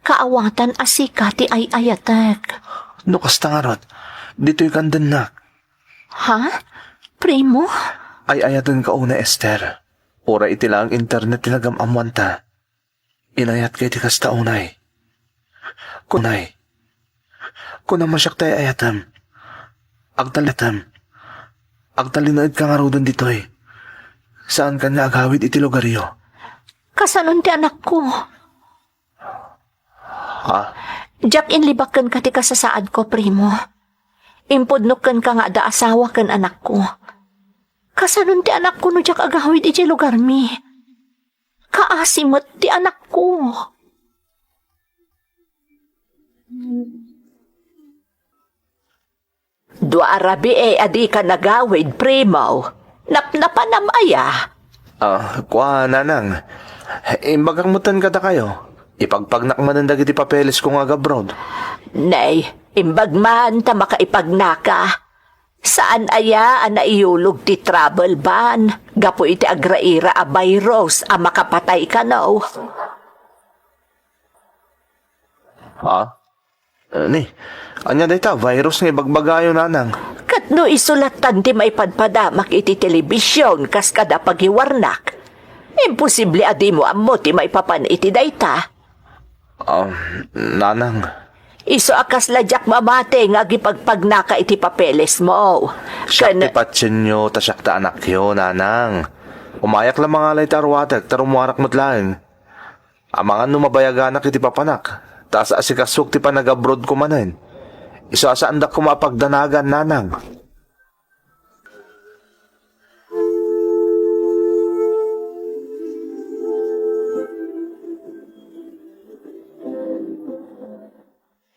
Kaawatan a sika ti ay-ayatek. No kasta ngarud, ditoy kan dennak. Ha? Primo? Ay-ayatenka unay, Esther. Uray iti laeng internet ti nagam-ammoanta. Inayatka iti kasta unay. Kunam a siak tay ayatem. Agtalinaedka ngaruden ditoy. Saankan nga agawid iti lugaryo. Kasanon ti anakko? Ha? Diak inlibak kenka ti kasasaadko, Primo. Impudnok kenka nga adda asawa ken anakko. Kasanon ti anakko no diak agawid idiay lugarmi? Kaasi met ti anakko. Dua a rabii a dika nagawid, primo. Napnapanam aya? Ah, kua, nanang. Imbagak metten kadakayo. Ipagpagnak manen dagiti papelesko nga ag-abroad. Nay, imbag man ta makaipagnaka. Saan aya a naiyulog ti travel ban gapu iti agraira a virus a makapatay kano? Ha? Ni, ania dayta virus nga ibagbagayo, nanang? Ket no isu lattan ti maipadpadamak iti telebision kas kada pagiwarnak, imposible a dimo ammo ti maipapan iti dayta. Ah, nanang. Isu a kasla diak mamati nga agipagpagnaka iti papelesmo. Siak ti patienyo, ta siak ti anakyo, nanang. Umayak la mangala iti aruatek, ta rummuarak met laeng. Amangan no mabayaganak iti papanak, ta as-asikasok ti panag-abroadko manen. Isu a saandak koma a pagdanagan, nanang.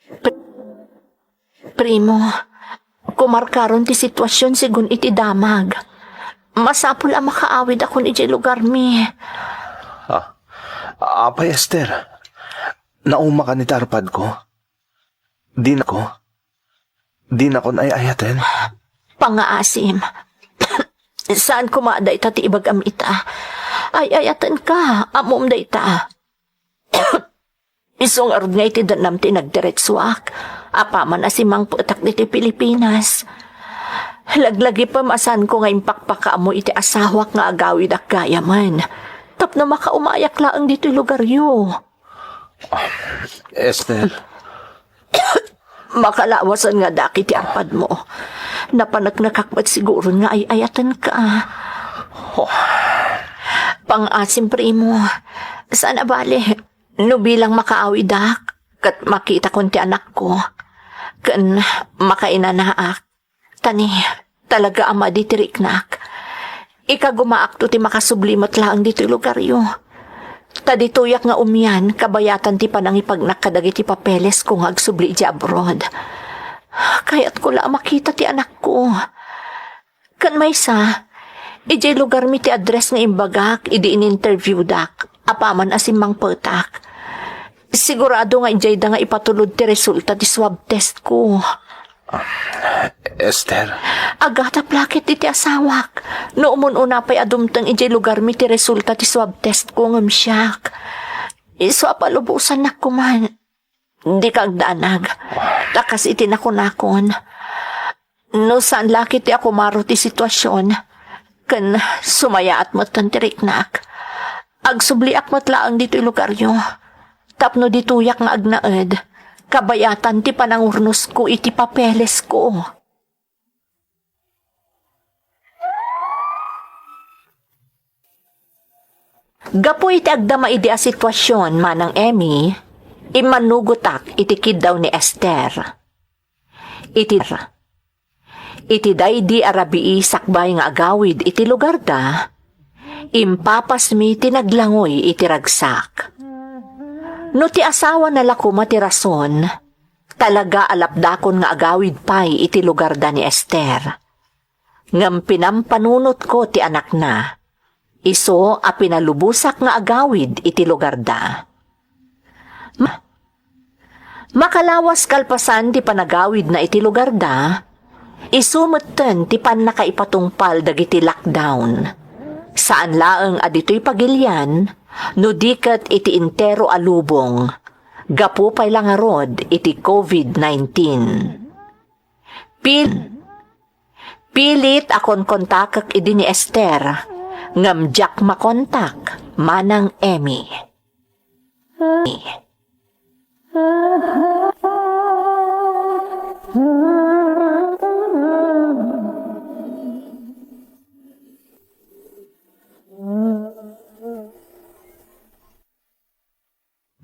Pri-, Primo, kumarkaron ti situasion segun iti damag. Masapul a makaawidakon idiay lugarmi. Ah, apay, Esther, naumakan iti arpadko? Dinako, dinakon ay-ayaten? Pangaasim. Saan koma dayta ti ibagam ita. Ay-ayatenka, ammom dayta. Isu ngarud nga iti danam ti nagdiretsuak, apaman a simmangpetak ditoy Pilipinas. Laglagipem a saanko nga impakpakaammo iti asawak nga agawidak gayamen tapno makaumayak laeng ditoy lugaryo. Esther. Makalawasen nga dakiti arpadmo. Napaneknekak met siguron nga ay-ayatenka. Oh. Pangaasim, primo. Saan a bale, no bilang makaawidak, ket makitakon ti anakko, ken makainanaak. Ta ni, talaga a madi ti riknak. Ikagumaakto ti makasubli met laeng ditoy lugaryo. Ta ditoyak nga umian, kabayatan ti panangipagnak kadagiti papelesko nga agsubli idiay abroad. Kayatko la a makita ti anakko. Ken maysa, idiay lugarmi ti address nga imbagak idi in-interviewdak, apaman a simmangpetak. Sigurado nga idiayda nga ipatulod ti resulta ti swab testko. Esther. Agatap la ket iti asawak. No umun-una pay a dumteng idiay lugarmi ti resulta ti swab testko ngem siak. Isu a palubosannak koman. Dika agdanag. Ta kas iti nakunakon. No saan la ket ti akumaro ti situasion, ken sumayaat metten ti riknak, agsubliak met laeng ditoy lugaryo. Tapno ditoyak nga agnaed, kabayatan ti panangurnosko iti papelesko. Gapu iti agdama idi a situasion, Manang Emmy, immanugotak iti kiddaw ni Esther. Iti, iti daydi a rabii sakbay nga agawid iti lugarda, impapasmi ti naglangoy iti ragsak. No ti asawana la koma ti rason, talaga a lapdakon nga agawid pay iti lugarda ni Esther. Ngem pinampanunotko ti anakna. Isu a pinalubosak nga agawid iti lugarda. Ma-, makalawas kalpasan ti panagawidna iti lugarda, isu metten ti pannakaipatungpal dagiti lockdown. Saan laeng a ditoy pagilian, no di ket iti entero a lubong, gapu pay la ngarud iti covid nineteen. Pil-, pilit a konkontakek idi ni Esther, ngem diak makontak, Manang Emmy.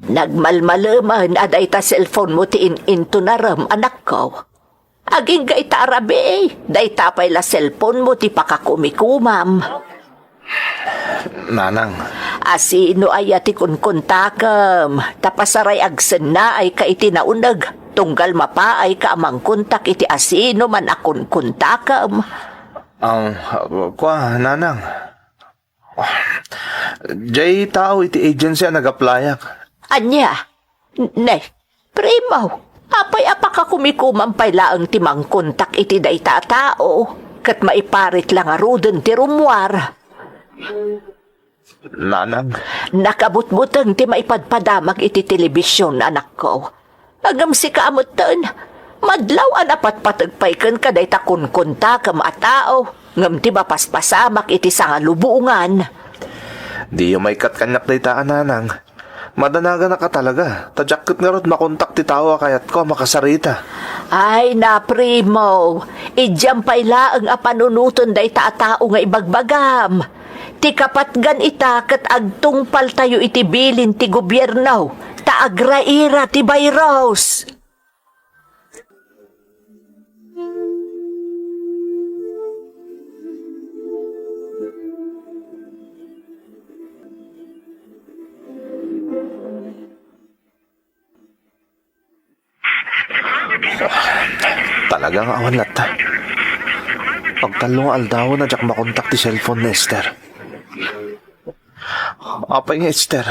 Nagmalmalemen a dayta cellphone-mo ti in-intunarem, anakko. Agingga ita a rabii, dayta pay la cellphone mo ti pakakumikumam. Nanang. Asino aya ti kunkuntakem? Ta pasaray agsennaayka iti nauneg, tunggal mapaayka a mangkontak iti asino man a kunkuntakem. Ang, kua, Nanang. Jay tao iti agency a nag-applyak. Ania? N-, ne, Primo, apay a pakakumikumam pay laeng ti mangkontak iti dayta a tao, ket maiparit la ngaruden ti rummuar. Nanang. Nakabutbuteng ti maipadpadamag iti telebision, anakko. Ngem sika a metten, madlaw a napatpateg pay kenka dayta kunkuntakem a tao, ngem ti mapaspasamak iti sangalubongan. Diyo maikkat kaniak dayta a Nanang. Madanaganak a talaga, ta diak ket ngarud makontak ti tao a kayatko a makasarita. Ay, na, Primo, idiam pay laeng a panunoten dayta a tao nga ibagbagam. Ti kapatgan ita ket agtungpaltayo iti bilin ti gobierno, ta agraira ti virus. Talaga nga awan latta. Agtallo nga aldawen a diak makontak ti cellphone ni Esther. Apay nga, Esther?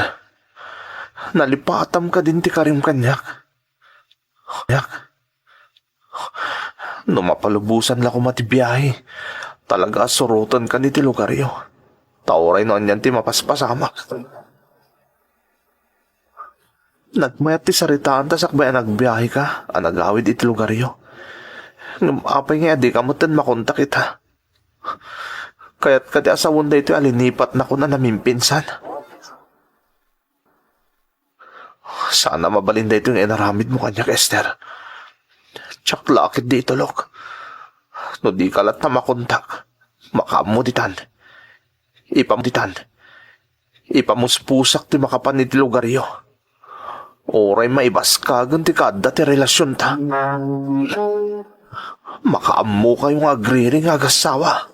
Nalipatam kadin ti karim kaniak? Yak. No mapalubosan la koma ti biahe, talaga a surotenkan iti lugaryo. Ta uray no anian ti mapaspasamak. Nagmayat ti saritaanta sakbay a nagbiaheka a nagawid iti lugaryo. Ngem apay nga adika metten makontak ita? Kayatka ti a sawen daytoy a linipatnakon a namimpinsan? Saan a mabalin daytoy nga inaramidmo kaniak, Esther. Diak la ketdi itulok. No dika latta makontak, makaammo ditan. Ipam ditan. Ipamuspusak ti makapan iti lugaryo. Uray maibaskagen ti kaadda ti relasionta. Makaammokayo nga agriri nga agassawa.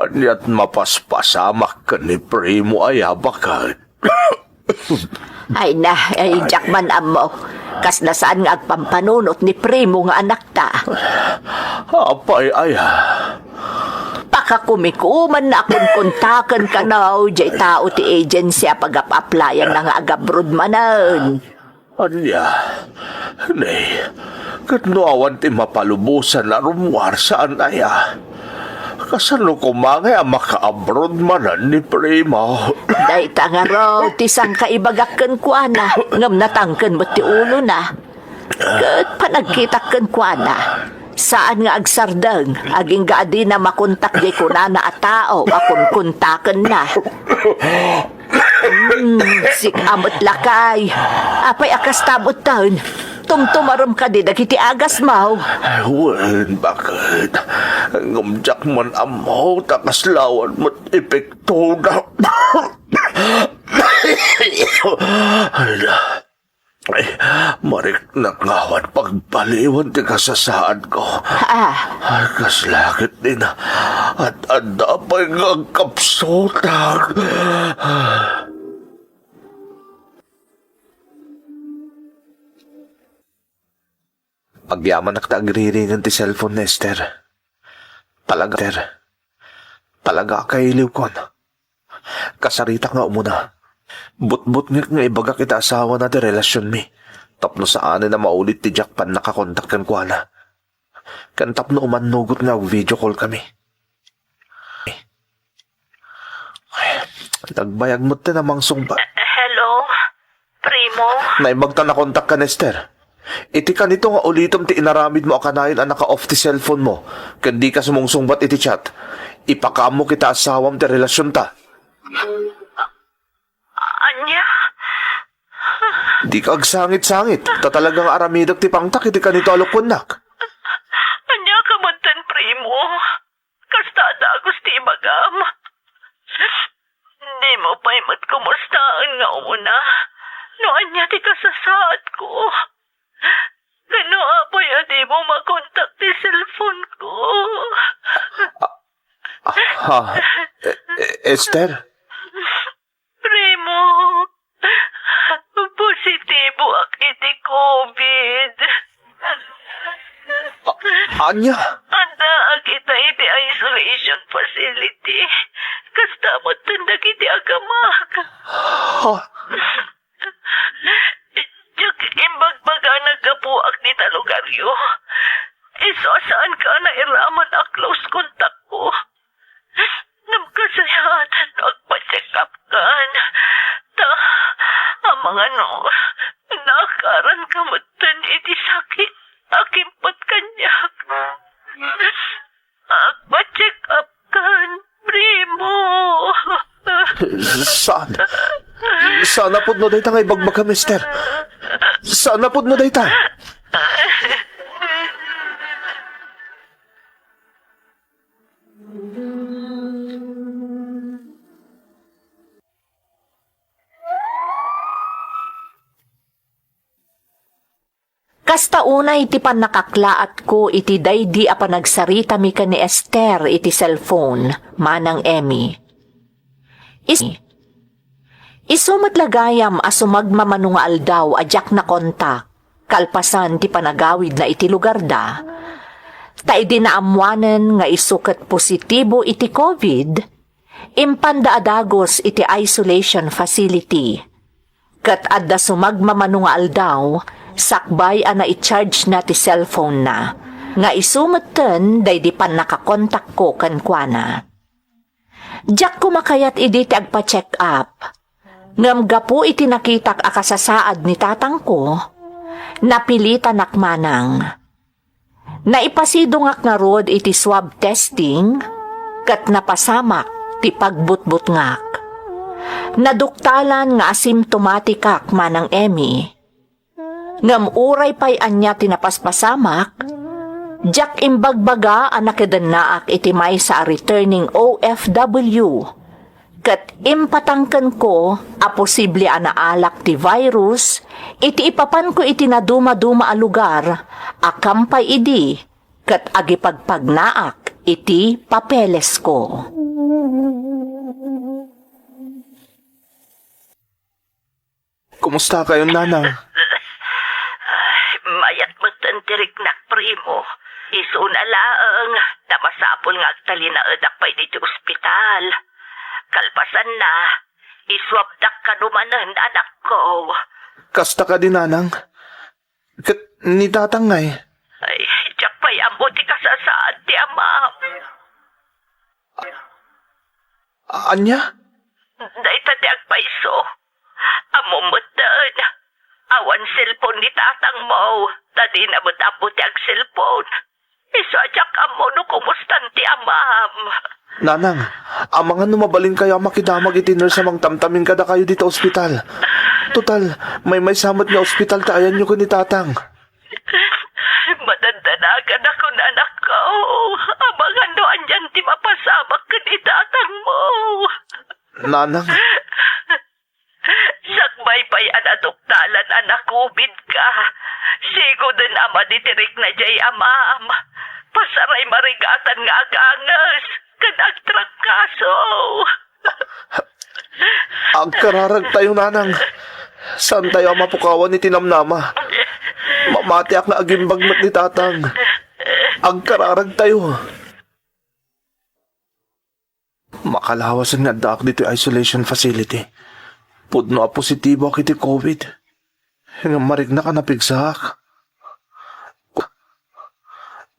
Aniat mapaspasamak ken ni Primo aya baket? Ay na, ay, diak man ammo. Kasla saan nga agpampanunot ni Primo nga anakta. Apay aya? Pakakumikuman na a kunkuntaken kano, jay tao ti agency a pagap-applyan na nga agabroad manen. Ania? Nay, ket no awan ti mapalubosan a rummuar saan aya? Kasano koma nga a makaabroad manen ni Primo? Dayta ngarud ti sangkaibagak kenkuana, ngem natangken met ti ulona. Ket panagkitak kenkuana, saan nga agsardeng, agingga a dina makontak jay kunana a tao a kunkuntakenna. Hmm, sik-a met lakay. Apay a kasta metten? Tumtumarem kadi dagiti agasmo? Wen, baket? Ngem diak man ammo ta kasla awan met epektona. Ay, mariknak nga awan pagpaliwan ti kasasaadko. Ah. Ay, kasla ket dina. At adda pay nga agkapsutak. Agyamanak ta agriringen ti cellphone ni Esther. Talaga, Esther. Talaga a kailiwkon. Kasaritak nga umuna. Butbutngek nga ibagak iti asawana ti relasionmi. Tapno saanen a maulit ti diak pannakakontak kenkuana. Ken tapno umannugot nga ag-video call kami. Nagbayag met ti namangsungbat. Eh, hello? Primo? Naimbag ta nakontak ken Esther. Iti kanito nga ulitem ti inaramidmo a kanayon a naka-off ti cellphone mo, ken dika sumungsungbat iti chat, ipakaammo iti asawam ti relasionta. Ania? Dika agsangit-sangit, ta talaga nga aramidek ti pangtak iti kanito a lokoennak. Ania ka metten, Primo? Kasta a dagus ti ibagam. Nga umuna, no ania ti kasasaadko? Ngano apay a dimo makontak ti cellphone ko? Ha? E-, e-, Esther? Primo, positiboak iti COVID. A-, ania? Addaak ita iti isolation facility. Kasta met dagiti agamak. Ha? Diak imbagbaga a naggapuak dita lugaryo. Isu a saanka a nairaman a close contact ko. Ngem kasayaaten no agpa-check up kan. Ta, amangan no, naakaranka metten iti sakit a kimpet kaniak. Agpa-check up kan, Primo. Saan? Saan a pudno dayta nga ibagbagam, Esther? Saan a pudno dayta? Kasta unay ti pannakaklaatko iti daydi a panagsaritami ken ni Esther iti cellphone, Manang Emmy. Is-, isu met la gayam a sumagmamano nga aldaw a diak nakontak, kalpasan ti panagawidna iti lugarda. Ta idi naammoanen nga isu ket positibo iti COVID, impanda a dagus iti isolation facility. Ket adda sumagmamano nga aldaw, sakbay a nai-charge na ti cellphone na, nga isu metten daydi pannakakontakko kenkuana. Diak koma kayat idi ti agpa-check up. Ngem gapu iti nakitak a kasasaad ni tatangko, napilitanak manang. Naipasidongak ngarud iti swab testing ket napasamak ti pagbutbutngak. Naduktalan nga asymptomatic-ak, Manang Emmy. Ngem uray pay ania ti napaspasamak, diak imbagbaga a nakedennaak iti maysa a returning O F W. Ket impatangkenko a posible a naalak ti virus iti ipapanko iti nadumaduma a lugar a kampay idi ket agipagpagnaak iti papelesko. Kumustakayon, Nanang? Mayat met ti riknak, Primo. Isuna laeng, ta masapul nga agtalinaedak pay ditoy ospital. Kalpasanna, iswabdak kano manen, anakko. Kasta kadi, Nanang? Ket ni Tatang ngay? Ay, diak pay ammo ti kasasaad ti amam. A-, ania? Dayta ti agpayso. Ammom metten, awan cellphone ni tatangmo, ta dina met ammo ti agcellphone. Isu a diak ammo no kumustan ti amam. Nanang, amangan no mabalinkayo a makidamag iti nurse a mangtamtamin kadakayo dita ospital. Total, maymaysa met nga ospital ti ayanyo ken ni Tatang. Madandanaganakon, anakko. Amangan no anian ti mapasamak ken ni tatangmo. Nanang. Sakbay pay a naduktalan a na-COVID ka, sigoden a maditirik na diay amam. Pasaray marigatan nga aganges ken agtrangkaso. Agkararagtayo, Nanang. Saantayo a mapukawan iti namnama. Mamatiak nga agimbag met ni Tatang. Agkararagtayo. Makalawasen nga addaak ditoy isolation facility. Pudno a positiboak iti COVID. Ngem mariknak a napigsaak.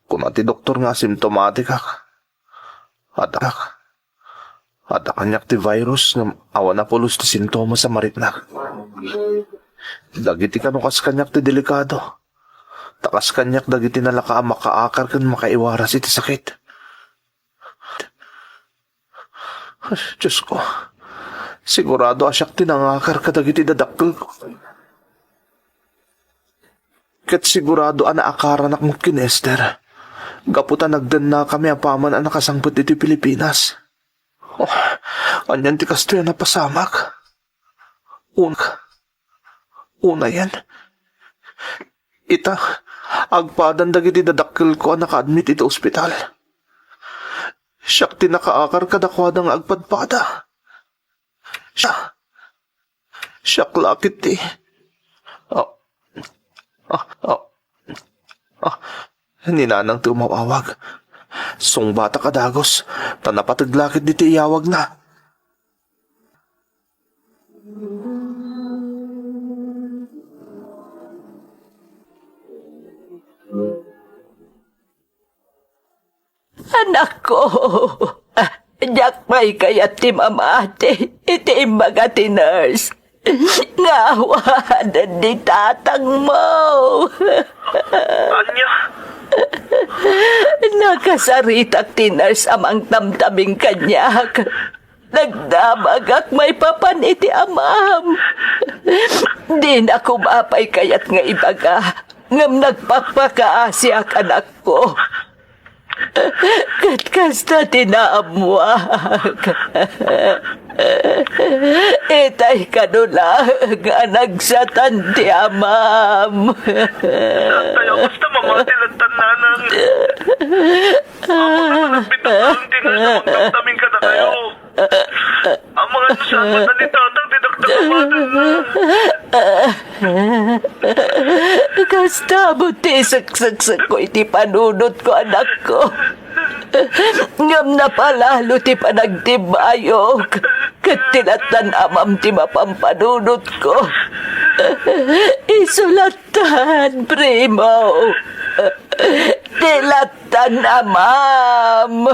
Kuna ti doktor nga asymptomatic-ak. Adda, adda kaniak ti virus ngem awan a pulos ti sintomas a mariknak. Dagiti kano kas kaniak ti delikado. Ta kas kaniak dagiti nalaka a makaakar ken makaiwaras iti sakit. Diosko, sigurado a siak ti nangakar kadagiti dadakkel. Ket sigurado a naakaranak met ken Esther, gapu ta nagdennakami apaman a nakasangpet iti Pilipinas. Oh, anian ti kastoy a napasamak? Un-, unayen. Ita, agpadan dagiti dadakkelko a nakaadmit iti ospital. Siak ti nakaakar kadakuada nga agpadpada. Siak, siak la ketdi. Ah, ah, ah, ah. Ni Nanang ti umawawag. Sungbatak a dagus, ta napateg la ketdi ti iyawagna. Anakko, diak pay kayat ti mamati iti imbaga ti nurse nga awanen ni tatangmo. Ania? Nakasaritak ti nurse a mangtamtabing kaniak. Nagdamagak maipapan iti amam. Dina koma pay kayat nga ibaga, ngem nagpakpakaasiak, anakko. Ket kasta ti naammuak. Itay kano laeng a nagsatan ti amam. Kaya basta mamati latta, Nanang. Amangan no nagbitakan ti nurse a mangtamtabing kadakayo. Amangan no saan met a ni Tatang ti dakdakkel a matenna. Kasta met ti isekseksekko iti panunotko, anakko. Ngem napalalo ti panagtimmayok, ket ti lattan amam ti mapampanunotko. Isu lattan, Primo. Ti lattan amam.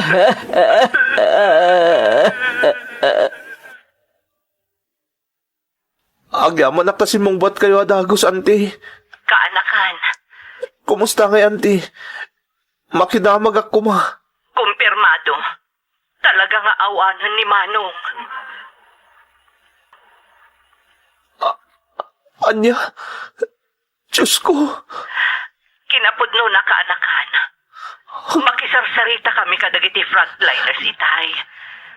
Agyamanak ta simmungbatkayo a dagus, Auntie. Kaanakan. Kumusta ngay, Auntie? Makidamagak koma. Kumpirmado. Talaga nga awanen ni Manong. A-, ania? Diosko! Kinapudnona, kaanakan. Makisarsaritami kadagiti frontliners, itay,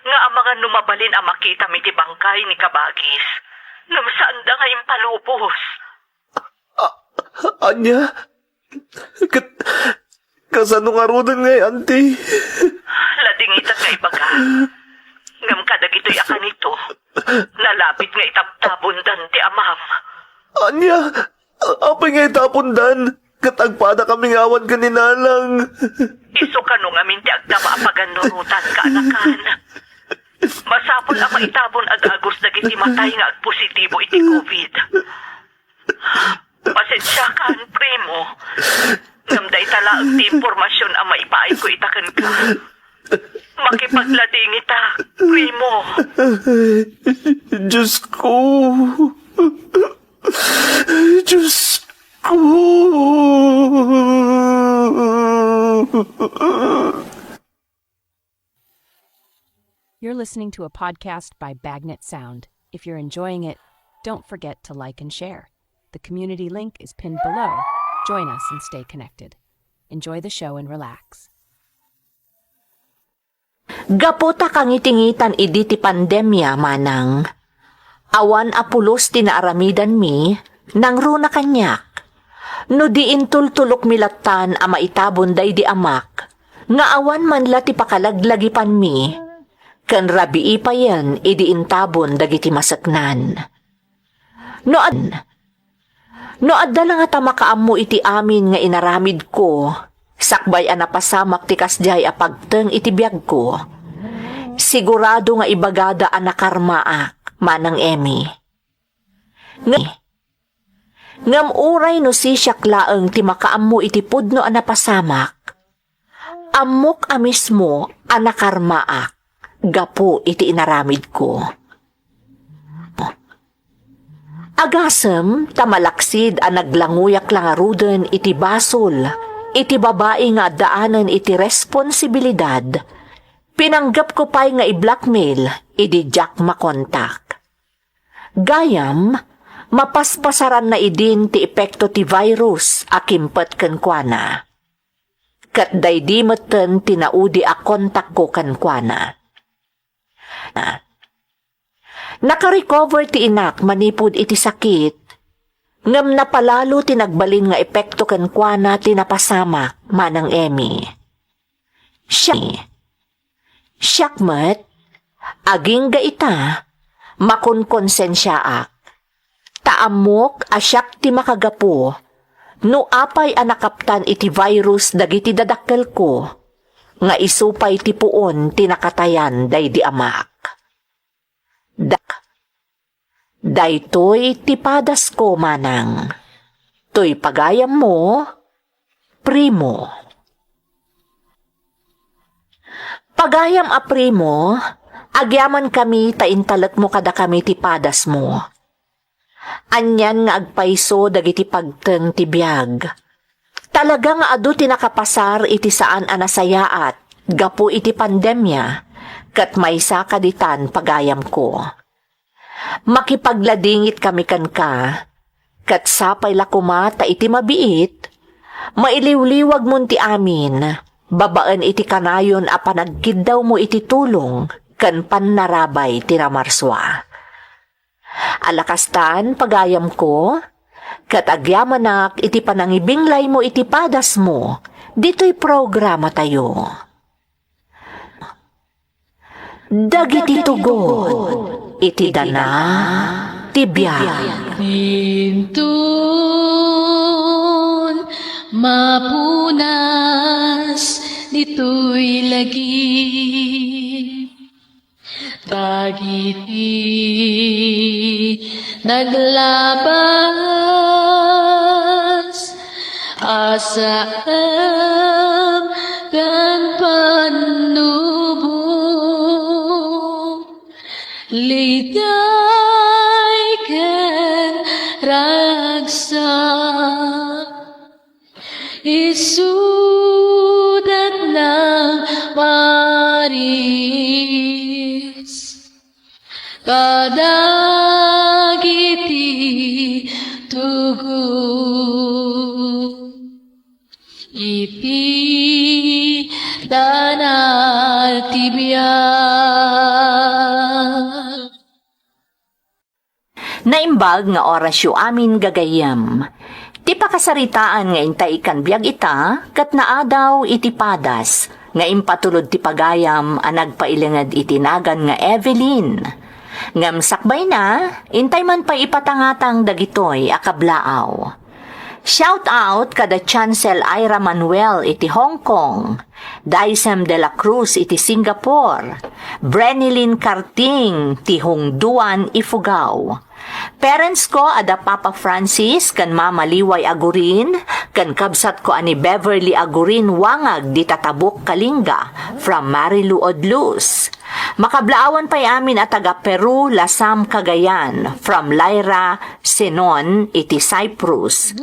nga amangan no mabalin a makitam iti bangkay ni kabagis. Ngem saanda nga impalubos. A-, ania? Ket, kasano ngaruden ngay, Auntie? Ladingitak nga ibaga. Ngem kadagitoy a kanito, nalabit nga itabtabondan ti amam. Ania? Apay nga itapondan? Ket agpadakami nga awan ken ni Nanang. Isu kano ngamin ti agtama a pagannurotan, kaanakan. Masapul a maitabon a dagus dagiti matay nga agpositibo iti COVID. Pasensiakan, Primo. Ngem dayta laeng ti impormasion a maipaayko ita kenka. Makipagladingita, Primo. Diosko. Diosko. You're listening to a podcast by Bagnet Sound. If you're enjoying it, don't forget to like and share. The community link is pinned below. Join us and stay connected. Enjoy the show and relax. Gapu ta kangitingitan idi ti pandemia, manang, awan a pulos ti naaramidanmi, nangruna kaniak. No di intultulokmi lattan a maitabon daydi amak, nga awan man la ti pakalaglagipanmi, ken rabii payen idi intabon dagiti maseknan. No ad-, no adda la ngata makaammo iti amin nga inaramidko, sakbay a napasamak ti kasdiay a pagteng iti biagko, sigurado nga ibagada a nakarmaak, Manang Emmy. Nge-, ngem uray no sisiak laeng ti makaammo iti pudno a napasamak, ammok a mismo a nakarmaak gapu iti inaramidko. Agasem ta malaksid a naglanguyak la ngaruden iti basol iti babai nga addaanen iti responsibilidad, pinanggepko pay nga i-blackmail idi diak makontak. Gayam, mapaspasaranna idin ti epekto ti virus a kimpet kenkuana. Ket daydi metten ti naudi a kontakko kenkuana. Nakarecover ti inak manipud iti sakit, ngem napalalo ti nagbalin nga epekto kenkuana ti napasamak, Manang Emmy. Siak, siak met, agingga ita, makonkonsensiaak. Ta ammok a siak ti makagapu no apay a nakaptan iti virus dagiti dadakkelko, nga isu pay ti puon ti nakatayan daydi amak. Dak. Daytoy ti padasko, Manang. Toy pagayammo, Primo. Pagayam a Primo, agyamankami ta intalekmo kadakami ti padasmo. Anian nga agpayso dagiti pagteng ti biag. Talaga nga adu ti nakapasar iti saan a nasayaat gapu iti pandemia, ket maysa kadi tan pagayamko. Makipagladingit kami kenka, ket sapay la koma ta iti mabiit, mailiwliwagmon ti amin, babaen iti kanayon a panagkiddawmo iti tulong ken pannarabay ti namarsua. Alakastan, pagayamko, ket agyamanak iti panangibinglaymo iti padasmo ditoy programatayo. Dagiti tugot iti dana ti biag. Inton mapunas ditoy lagip, dagiti naglabas a saem ken pannubo, liday ken ragsak. Isudat nang paris kadagiti tugot iti dana ti biag. Naimbag nga orasyo amin gagayyem. Ti pakasaritaan nga intay ikkan biag ita ket naadaw iti padas nga impatulod ti pagayam a nagpailinged iti nagan nga Evelyn. Ngem sakbayna, intay man pay ipatangatang dagitoy a kablaaw. Shout out kada Chancel Ira Manuel iti Hong Kong, Daisem de la Cruz iti Singapore, Brenilyn Carting ti Hongduan, Ifugao. Parents ko a da Papa Francis ken Mama Liway Agurin, ken kabsat ko a ni Beverly Agurin Wangag di Tatabok, Kalinga, from Marilu Odlus. Makablaawan pay amin a taga Peru, Lasam, Cagayan, from Lyra Senon iti Cyprus.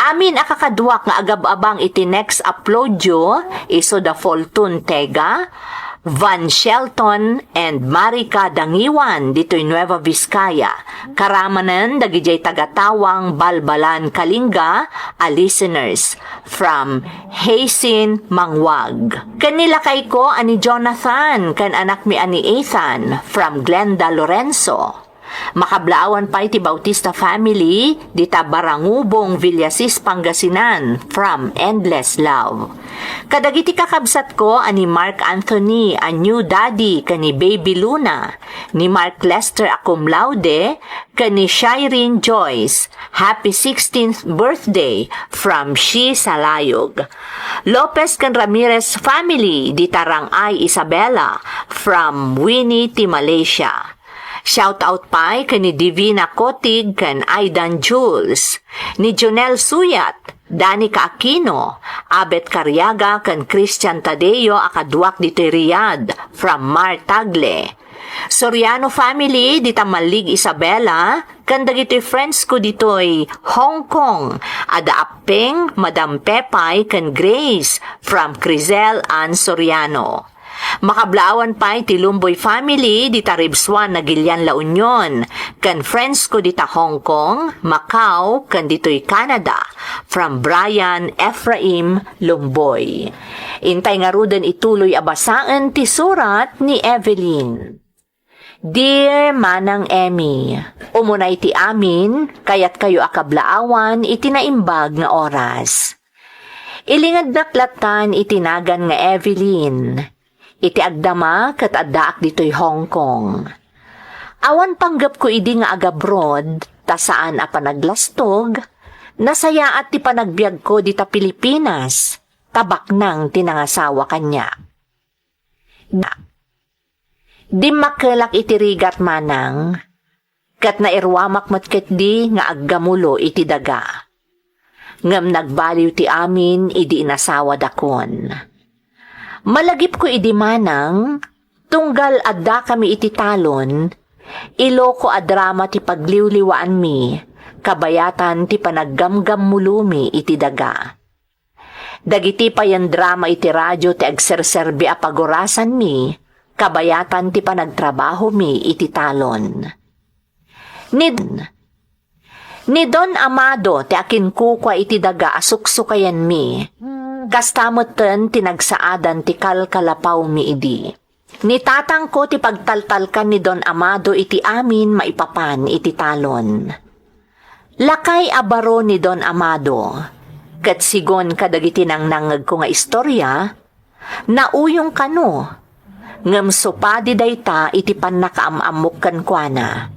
Amin a kakaduak nga agab-abang iti next uploadyo, isu da Foltun Tega, Van Shelton, and Marika Dangiwan ditoy Nueva Vizcaya. Karamanen dagidiay taga-Tawang, Balbalan, Kalinga a listeners from Hazen Mangwag. Ken ni lakayko a ni Jonathan ken anakmi a ni Ethan from Glenda, Lorenzo. Makablaawan pay ti Bautista family dita Barangubong, Villasis, Pangasinan, from Endless Love. Kadagiti kakabsatko a ni Mark Anthony a new daddy ken ni Baby Luna, ni Mark Lester a cum laude, ken ni Shireen Joyce, happy sixteenth birthday from Shi Salayog. Lopez ken Ramirez family dita Rangay, Isabela, from Winnie ti Malaysia. Shout out pay ken ni Divina Kotig ken Aidan Jules, ni Jonel Suyat, Danica Aquino, Abet Cariaga ken Christian Tadeo a kaduak ditoy Riyadh, from Mar Tagle. Soriano family dita Malig, Isabela, ken dagitoy friends ko ditoy Hong Kong, a da Appeng, Madam Pepay, ken Grace, from Crizel Ann Soriano. Makablaawan pay ti Lumboy family dita Ribsuan, Naguilian, La Union, ken friends ko dita Hong Kong, Macau, ken ditoy Canada, from Brian Ephraim Lumboy. Intay ngaruden ituloy a basaen ti surat ni Evelyn. Dear Manang Emmy, umuna iti amin, kayatkayo a kablaawan iti naimbag nga oras. Ilingednak lattan iti nagan nga Evelyn. Iti agdama ket addaak ditoy Hong Kong. Awan panggepko idi nga agabroad, ta saan a panaglastog, nasayaat ti panagbiagko dita Pilipinas, ta baknang ti nangasawa kaniak. Dimmakkelak iti rigat, Manang, ket nairuamak met ketdi nga aggamulo iti daga. Ngem nagbaliw ti amin idi inasawadakon. Malagipko idi, Manang, tunggal addakami iti talon, iloko a drama ti pagliwliwaanmi, kabayatan ti panaggamgammulomi iti daga. Dagiti payen drama iti radio ti agserserbi a pagurasanmi, kabayatan ti panagtrabahomi iti talon. Ni, ni Don Amado ti akinkukua iti daga a suksukayanmi. Kasta metten ti nagsaadan ti kalkalapawmi idi. Ni tatangko ti pagtaltalkan ni Don Amado iti amin maipapan iti talon. Lakay a baro ni Don Amado, ket sigun kadagiti nangnangngegko nga istorya, nauyong kano, ngem supadi dayta iti pannakaam-ammok kenkuana.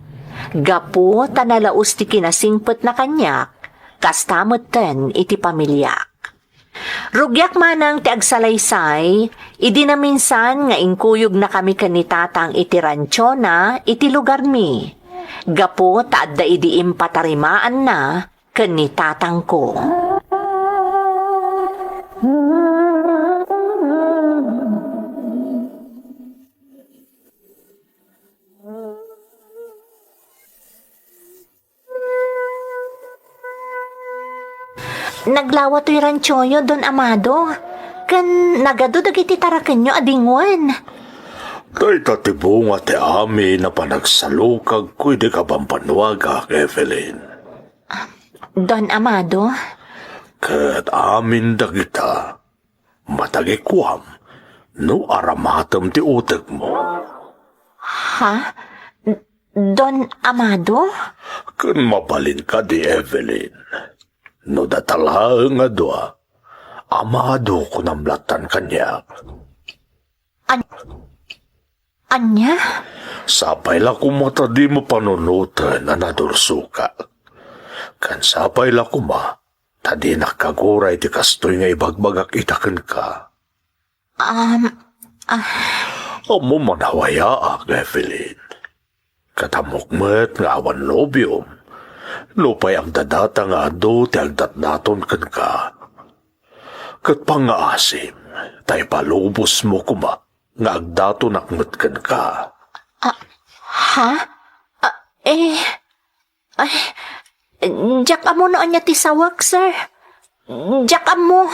Gapu ta nalaus ti kinasingpetna kaniak, kasta metten iti pamiliak. Rugiak manang ti agsalaysay, idi naminsan nga inkuyognakami ken ni Tatang iti ranchona iti lugarmi, gapu ta adda idi impatarimaanna ken ni Tatangko. Naglawa toy ranchoyo, Don Amado, ken nagadu dagiti tarakenyo a dingwen. Dayta ti bunga ti amin a panagsalukagko idi kabambannuagak, Evelyn. Don Amado? Ket amin dagita, matagikuam no aramatem ti utekmo. Ha? Don Amado? Ken mabalin kadi, Evelyn. No data laeng a dua, Amado kunam lattan kaniak. An-, ania? Sapay la koma ta dimo panunoten a nadursoka. Ken sapay la koma ta dinak kaguray ti kastoy nga ibagbagak ita kenka. Um, ah. Ammom a nawayaak, Evelyn. Ket ammok met nga awan nobiom, nupay agdadata nga adu ti agdatdaton kenka. Ket pangngaasim ta ipalubosmo koma nga agdatonak met kenka. Ah, ha? Ah, eh, ay, diak ammo no ania ti sawek, sir. Diak ammo.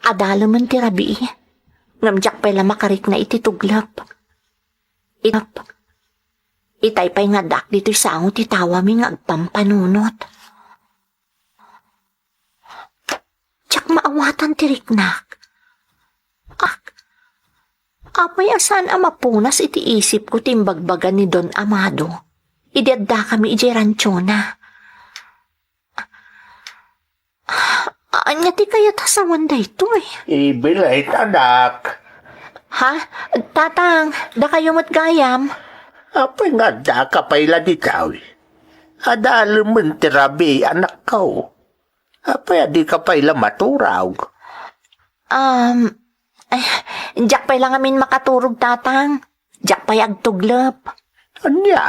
Adalemen ti rabii, ngem diak pay la makarikna iti tuglep. It-, itay pay nga addaak ditoy sango ti tawami nga agpampanunot. Diak maawatan ti riknak. Ak-, apay a saan a mapunas iti isipko ti imbagbaga ni Don Amado idi addakami idiay ranchona? Ania ti kayat a sawen daytoy? Ibilay, anak. Ha? Tatang, dakayo met gayam. Apay nga addaka pay la ditoy? Adalemen ti rabii, anakko. Apay a dika pay la maturog? Um, ay, diak pay la ngamin makaturog, Tatang. Diak pay agtuglep. Ania?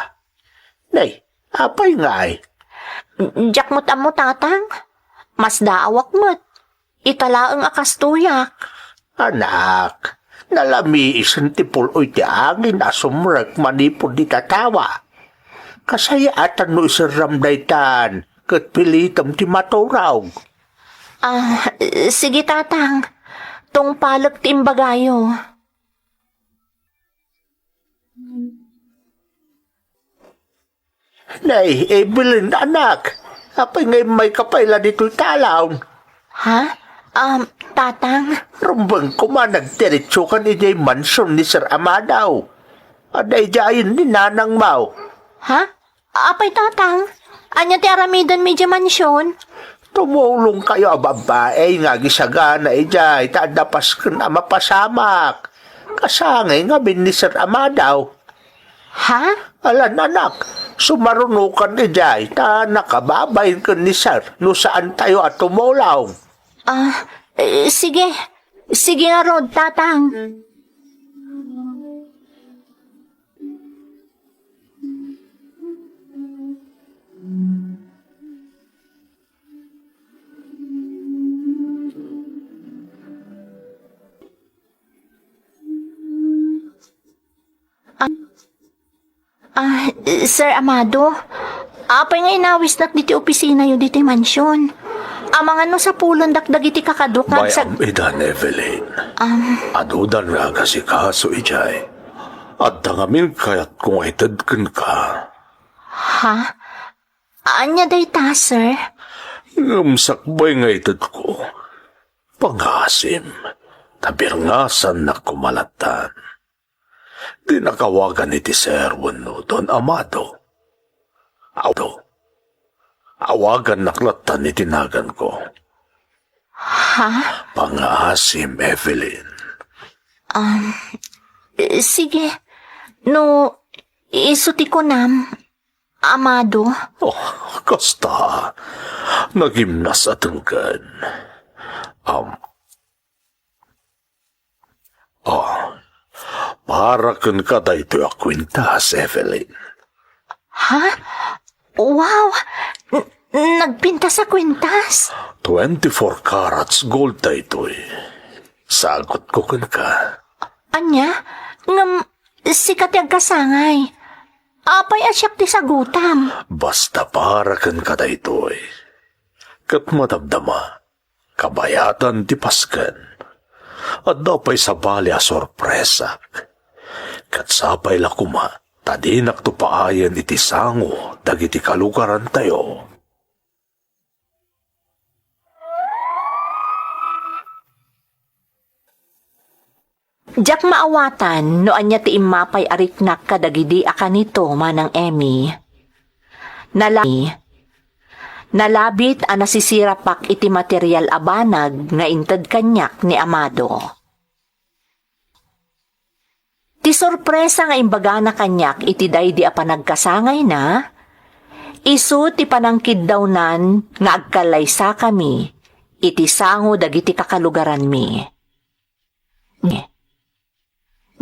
Nay, apay ngay? Diak met ammo, Tatang. Masdaawak met. Ita laeng a kastoyak. Anak, nalamiisen ti pul-oy ti angin a sumrek manipud dita tawa. Kasayaatan no iserram daytan, ket pilitem ti maturog. Ah, sige, Tatang. Tungpalek ti imbagayo. Nay, Evelyn, anak, apay nga immayka pay la ditoy talaon? Ha? Um, Tatang? Rumbeng koma nagdiretsokan idiay mansion ni Sir Amado. Adda idiayen ni nanangmo. Ha? Apay, Tatang? Ania ti aramidenmi idiay mansion? Tumulongkayo a babbai nga agisagana idiay ta adda pasken a mapasamak. Kasangay ngamin ni Sir Amado. Ha? Alan, anak, sumarunokan idiay ta nakababain ken ni Sir no saantayo a tumulong. Ah, eh, sige. Sige ngarud, Tatang. Ah, Sir Amado, apay nga inawisnak diti opisinayo diti mansion? Amangan no sapulondak dagiti kakadok nga agsag- Bay-am idan, Evelyn. Am. Adudan nga agasikaso idiay. Adda ngamin kayatko nga ited kenka. Ha? Ania dayta, sir? Ngem sakbay nga itedko, pangasim, ta birngasannak koma lattan. Dinak awagan iti Sir wenno Don Amado. Aw-, awagannak lattan iti naganko. Ha? Pangasim, Evelyn. Um, sige. No, isu ti kunam, Amado. Oh, kasta. Nagimnas a tengken. Um, Oh, para kenka daytoy a kuintas, Evelyn. Ha? Wow! N-, nagpintas a kuintas? Twenty-four carats gold daytoy. Sagutko kenka. Ania? Ngem sika ti agkasangay. Apay a siak ti sagutam? Basta para kenka daytoy. Ket madamdama, kabayatan ti pasken. Adda pay sabali a sorpresak. Ket sapay la koma ta dinakto paayen iti sango dagiti kalugarantayo. Diak maawatan no ania ti immapay a riknak kadagidi a kanito, Manang Emmy. Nala-, nalabit a nasisirapak iti material a banag nga inted kaniak ni Amado. Ti sorpresa nga imbagana kaniak iti daydi a panagkasangayna, isu ti panangkiddawnan nga agkallaysakami iti sango dagiti kakalugaranmi.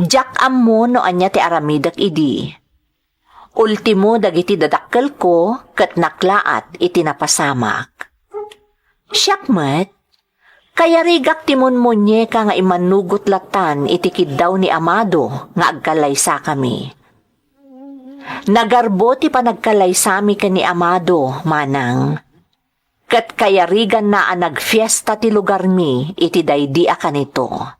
Diak ammo no ania ti aramidek idi. Ultimo dagiti dadakkelko ket naklaat iti napasamak. Siak met, kayarigak ti munmunieka nga immanugot lattan iti kiddaw ni Amado nga agkallaysakami. Nagarbo ti panagkallaysami ken ni Amado, manang. Ket kayariganna a nagfiesta ti lugarmi iti daydi a kanito.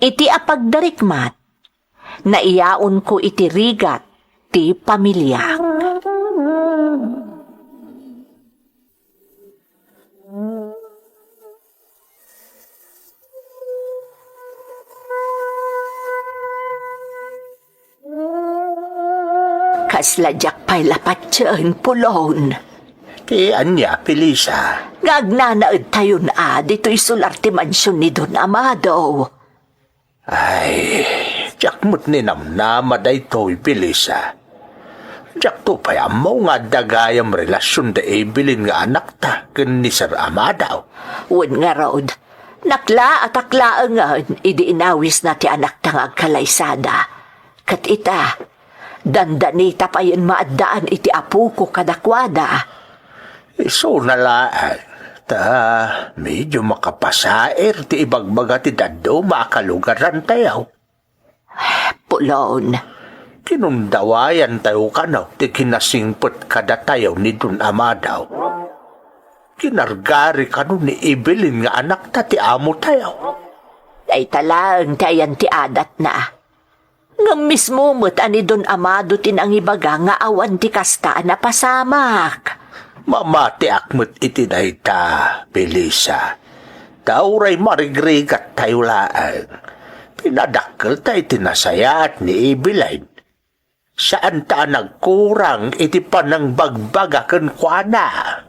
Iti apagdarikmat, naiyaonko iti rigat ti pamiliak. Kasla diak pay la patien, Pulon. Ti ania, Felisa? Nga agnanaedtayon a ditoy sular ti mansion ni Don Amado. Ay, diak met ninamnama daytoy, Felisa. Diakto pay ammo nga adda gayam relasion da Evelyn nga anakta ken ni Sir Amado. Wen ngarud, naklaatak laengen idi inawisna ti anakta nga agkalaysada. Ket ita, dandanita payen maaddaan iti apoko kadakuada. Isuna laeng, ta medio makapasair ti ibagbaga ti dadduma a kalugarantayo. Pulon. Kinundawayantayo kano ti kinasingpet kadatayo ni Don Amado. Kinargari kano ni Evelyn nga anakta ti amotayo. Dayta laeng ti ayan ti adatna. Ngem mismo met a ni Don Amado ti nangibaga nga awan ti kasta a napasamak. Mamatiak met iti dayta, Felisa. Ta uray marigrigattayo laeng, pinadakkelta iti nasayaat ni Evelyn. Saanta a nagkurang iti panangbagbaga kenkuana.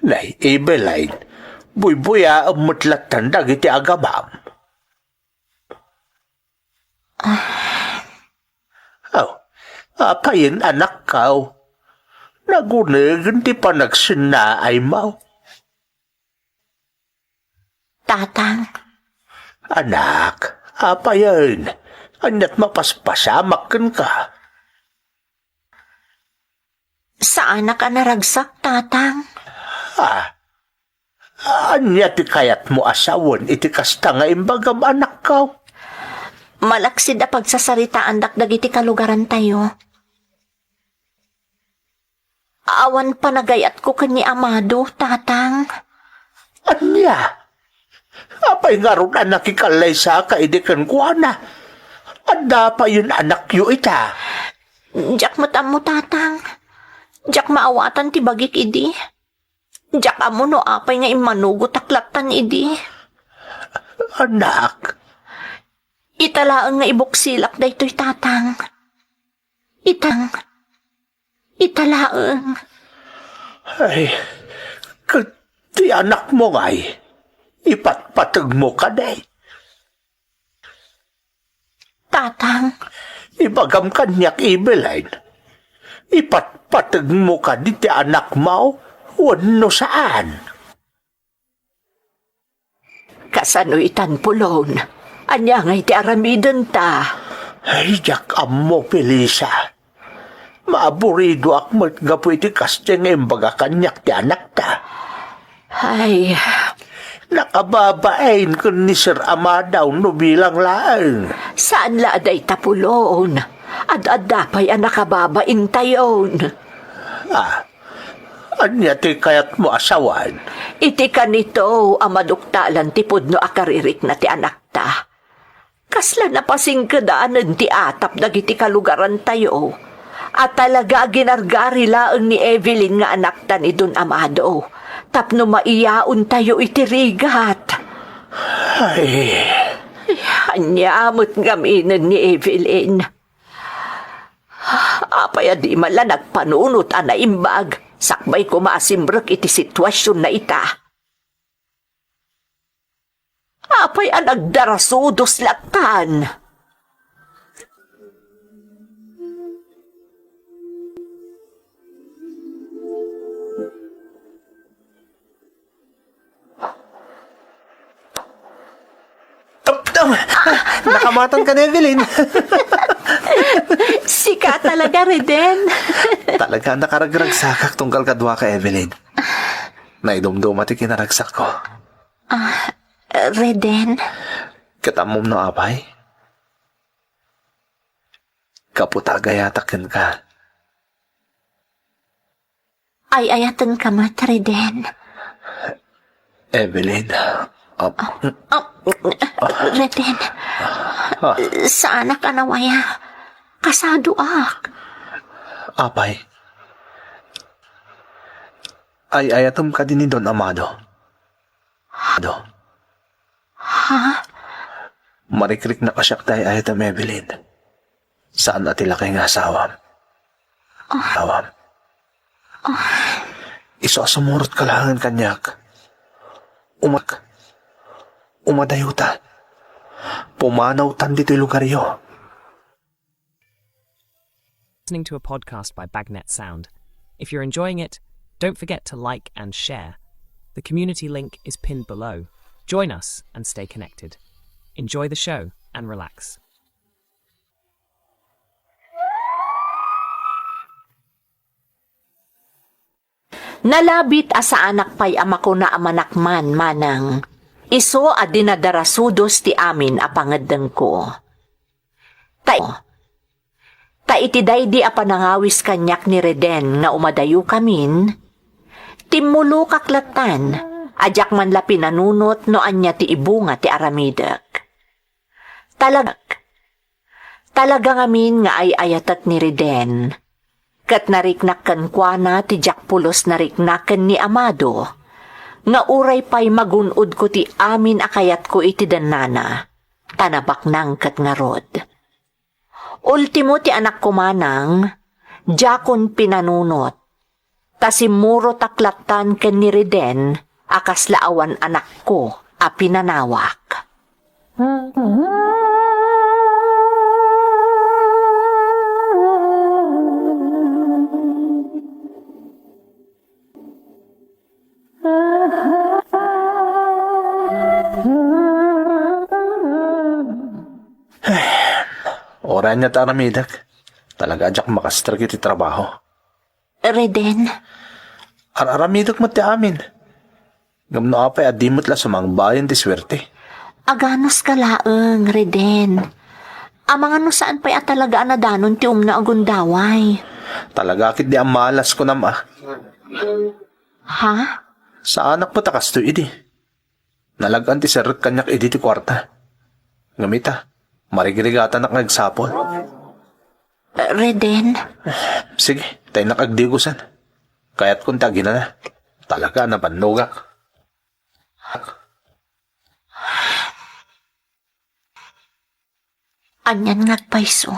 Nay, Evelyn, buybuyaem met lattan dagiti agamam. Ah. Oh, apayen, anakko? Nagunegen ti panagsennaaymo. Tatang. Anak, apayen, ania't mapaspasamak kenka? Saanak a naragsak, Tatang. Ah, ania ti kayatmo a sawen iti kasta nga imbagam, anakko? Malaksid a pagsasaritaandak dagiti kalugarantayo. Awan panagayatko ken ni Amado, Tatang. Ania? Apay ngarud a nakikallaysaka idi kenkuana? Adda payen anakyo ita? Diak met ammo, Tatang. Diak maawatan ti bagik idi. Diak ammo no apay nga immanugotak lattan idi. Anak. Ita laeng nga ibuksilak daytoy, Tatang. Itang. Ita laeng. Ay, ket ti anakmo ngay, ipatpategmo kadi? Tatang. Ibagam kaniak, Evelyn. Ipatpategmo kadi ti anakmo wenno saan? Kasano itan, Pulon? Ania ngay ti aramidenta? Ay, diak ammo, Felisa. Maaburidoak met gapu iti kasdiay nga imbaga kaniak ti anakta. Ay. Nakababain ken ni Sir Amado no bilang laeng. Saan la a dayta, Pulon? Ad-adda pay a nakababaintayon. Ah, ania ti kayatmo a sawen? Iti kanito a maduktalan ti pudno a karirikna ti anakta. Kasla napasingkedanen ti atap dagiti kalugarantayo a talaga a ginargari laeng ni Evelyn nga anakta ni Don Amado tapno maiyaontayo iti rigat. Ay. Ania met ngaminen ni Evelyn? Apay a di man la nagpanunot a naimbag sakbay koma a simrek iti situasionna ita? Apay a nagdarasudos lattan? Tap, tap. Nakamatan ka ni Evelyn. Sika talaga, Reden. Talaga, nakaragragsakak tunggal kaduaka, Evelyn. Naidumduma ti kinaragsakko. Ah, Reden? Ket ammom no apay? Gapu ta agayatak kenka. Ay-ayatenka met, Reden. Evelyn, ah, Ah, Reden, Ah. saanak a nawaya. Kasadoak. Apay, ay-ayatem kadi ni Don Amado? Amado. Ha? Marikriknak a siak ti ay-ayatem, Evelyn. Saan a ti lakay nga asawam. Asawam. Isu a sumurotka laengen kaniak. Umak. Umadayota. Pumanawtan ditoy lugaryo. Listening to a podcast by Bagnet Sound. If you're enjoying it, don't forget to like and share. The community link is pinned below. Join us and stay connected. Enjoy the show and relax. Nalabit a saanak pay a makuna a manakman, manang. Isu a dinadarasudos ti amin a pangeddengko. Ta, ta iti daydi a panangawis kaniak ni Reden nga umadayokamin, timmulokak lattan a diak man la pinanunot no ania ti ibunga ti aramidek. Talag-, talaga ngamin nga ay-ayatek ni Reden. Ket nariknak kenkuana ti diak pulos narikna ken ni Amado, nga uray pay magun-odko ti amin a kayatko iti dennana, ta nabaknang ket ngarud. Ultimo ti anakko manang, diakon pinanunot, ta simmurotak lattan ken ni Reden a kasla awan anakko a pinanawak. Uray ania ti aramidek, talaga a diak makastrek iti trabaho. Reden. Ar-aramidek met ti amin. Ngem no apay a di met la sumangbayen ti suerte? Aganuska laeng, Reden. Amangan no saan pay a talaga a nadanon ti umna a gundaway. Talaga ket di a malas, kunam a. Ha? Saanak met a kastoy idi. Nalag-an ti serrek kaniak idi ti kuarta. Ngem ita, marigrigatanak nga agsapul. Reden? Sige, ta innak agdigosen. Kayatkon ti aginana. Talaga a nabannogak. Anian nga agpayso?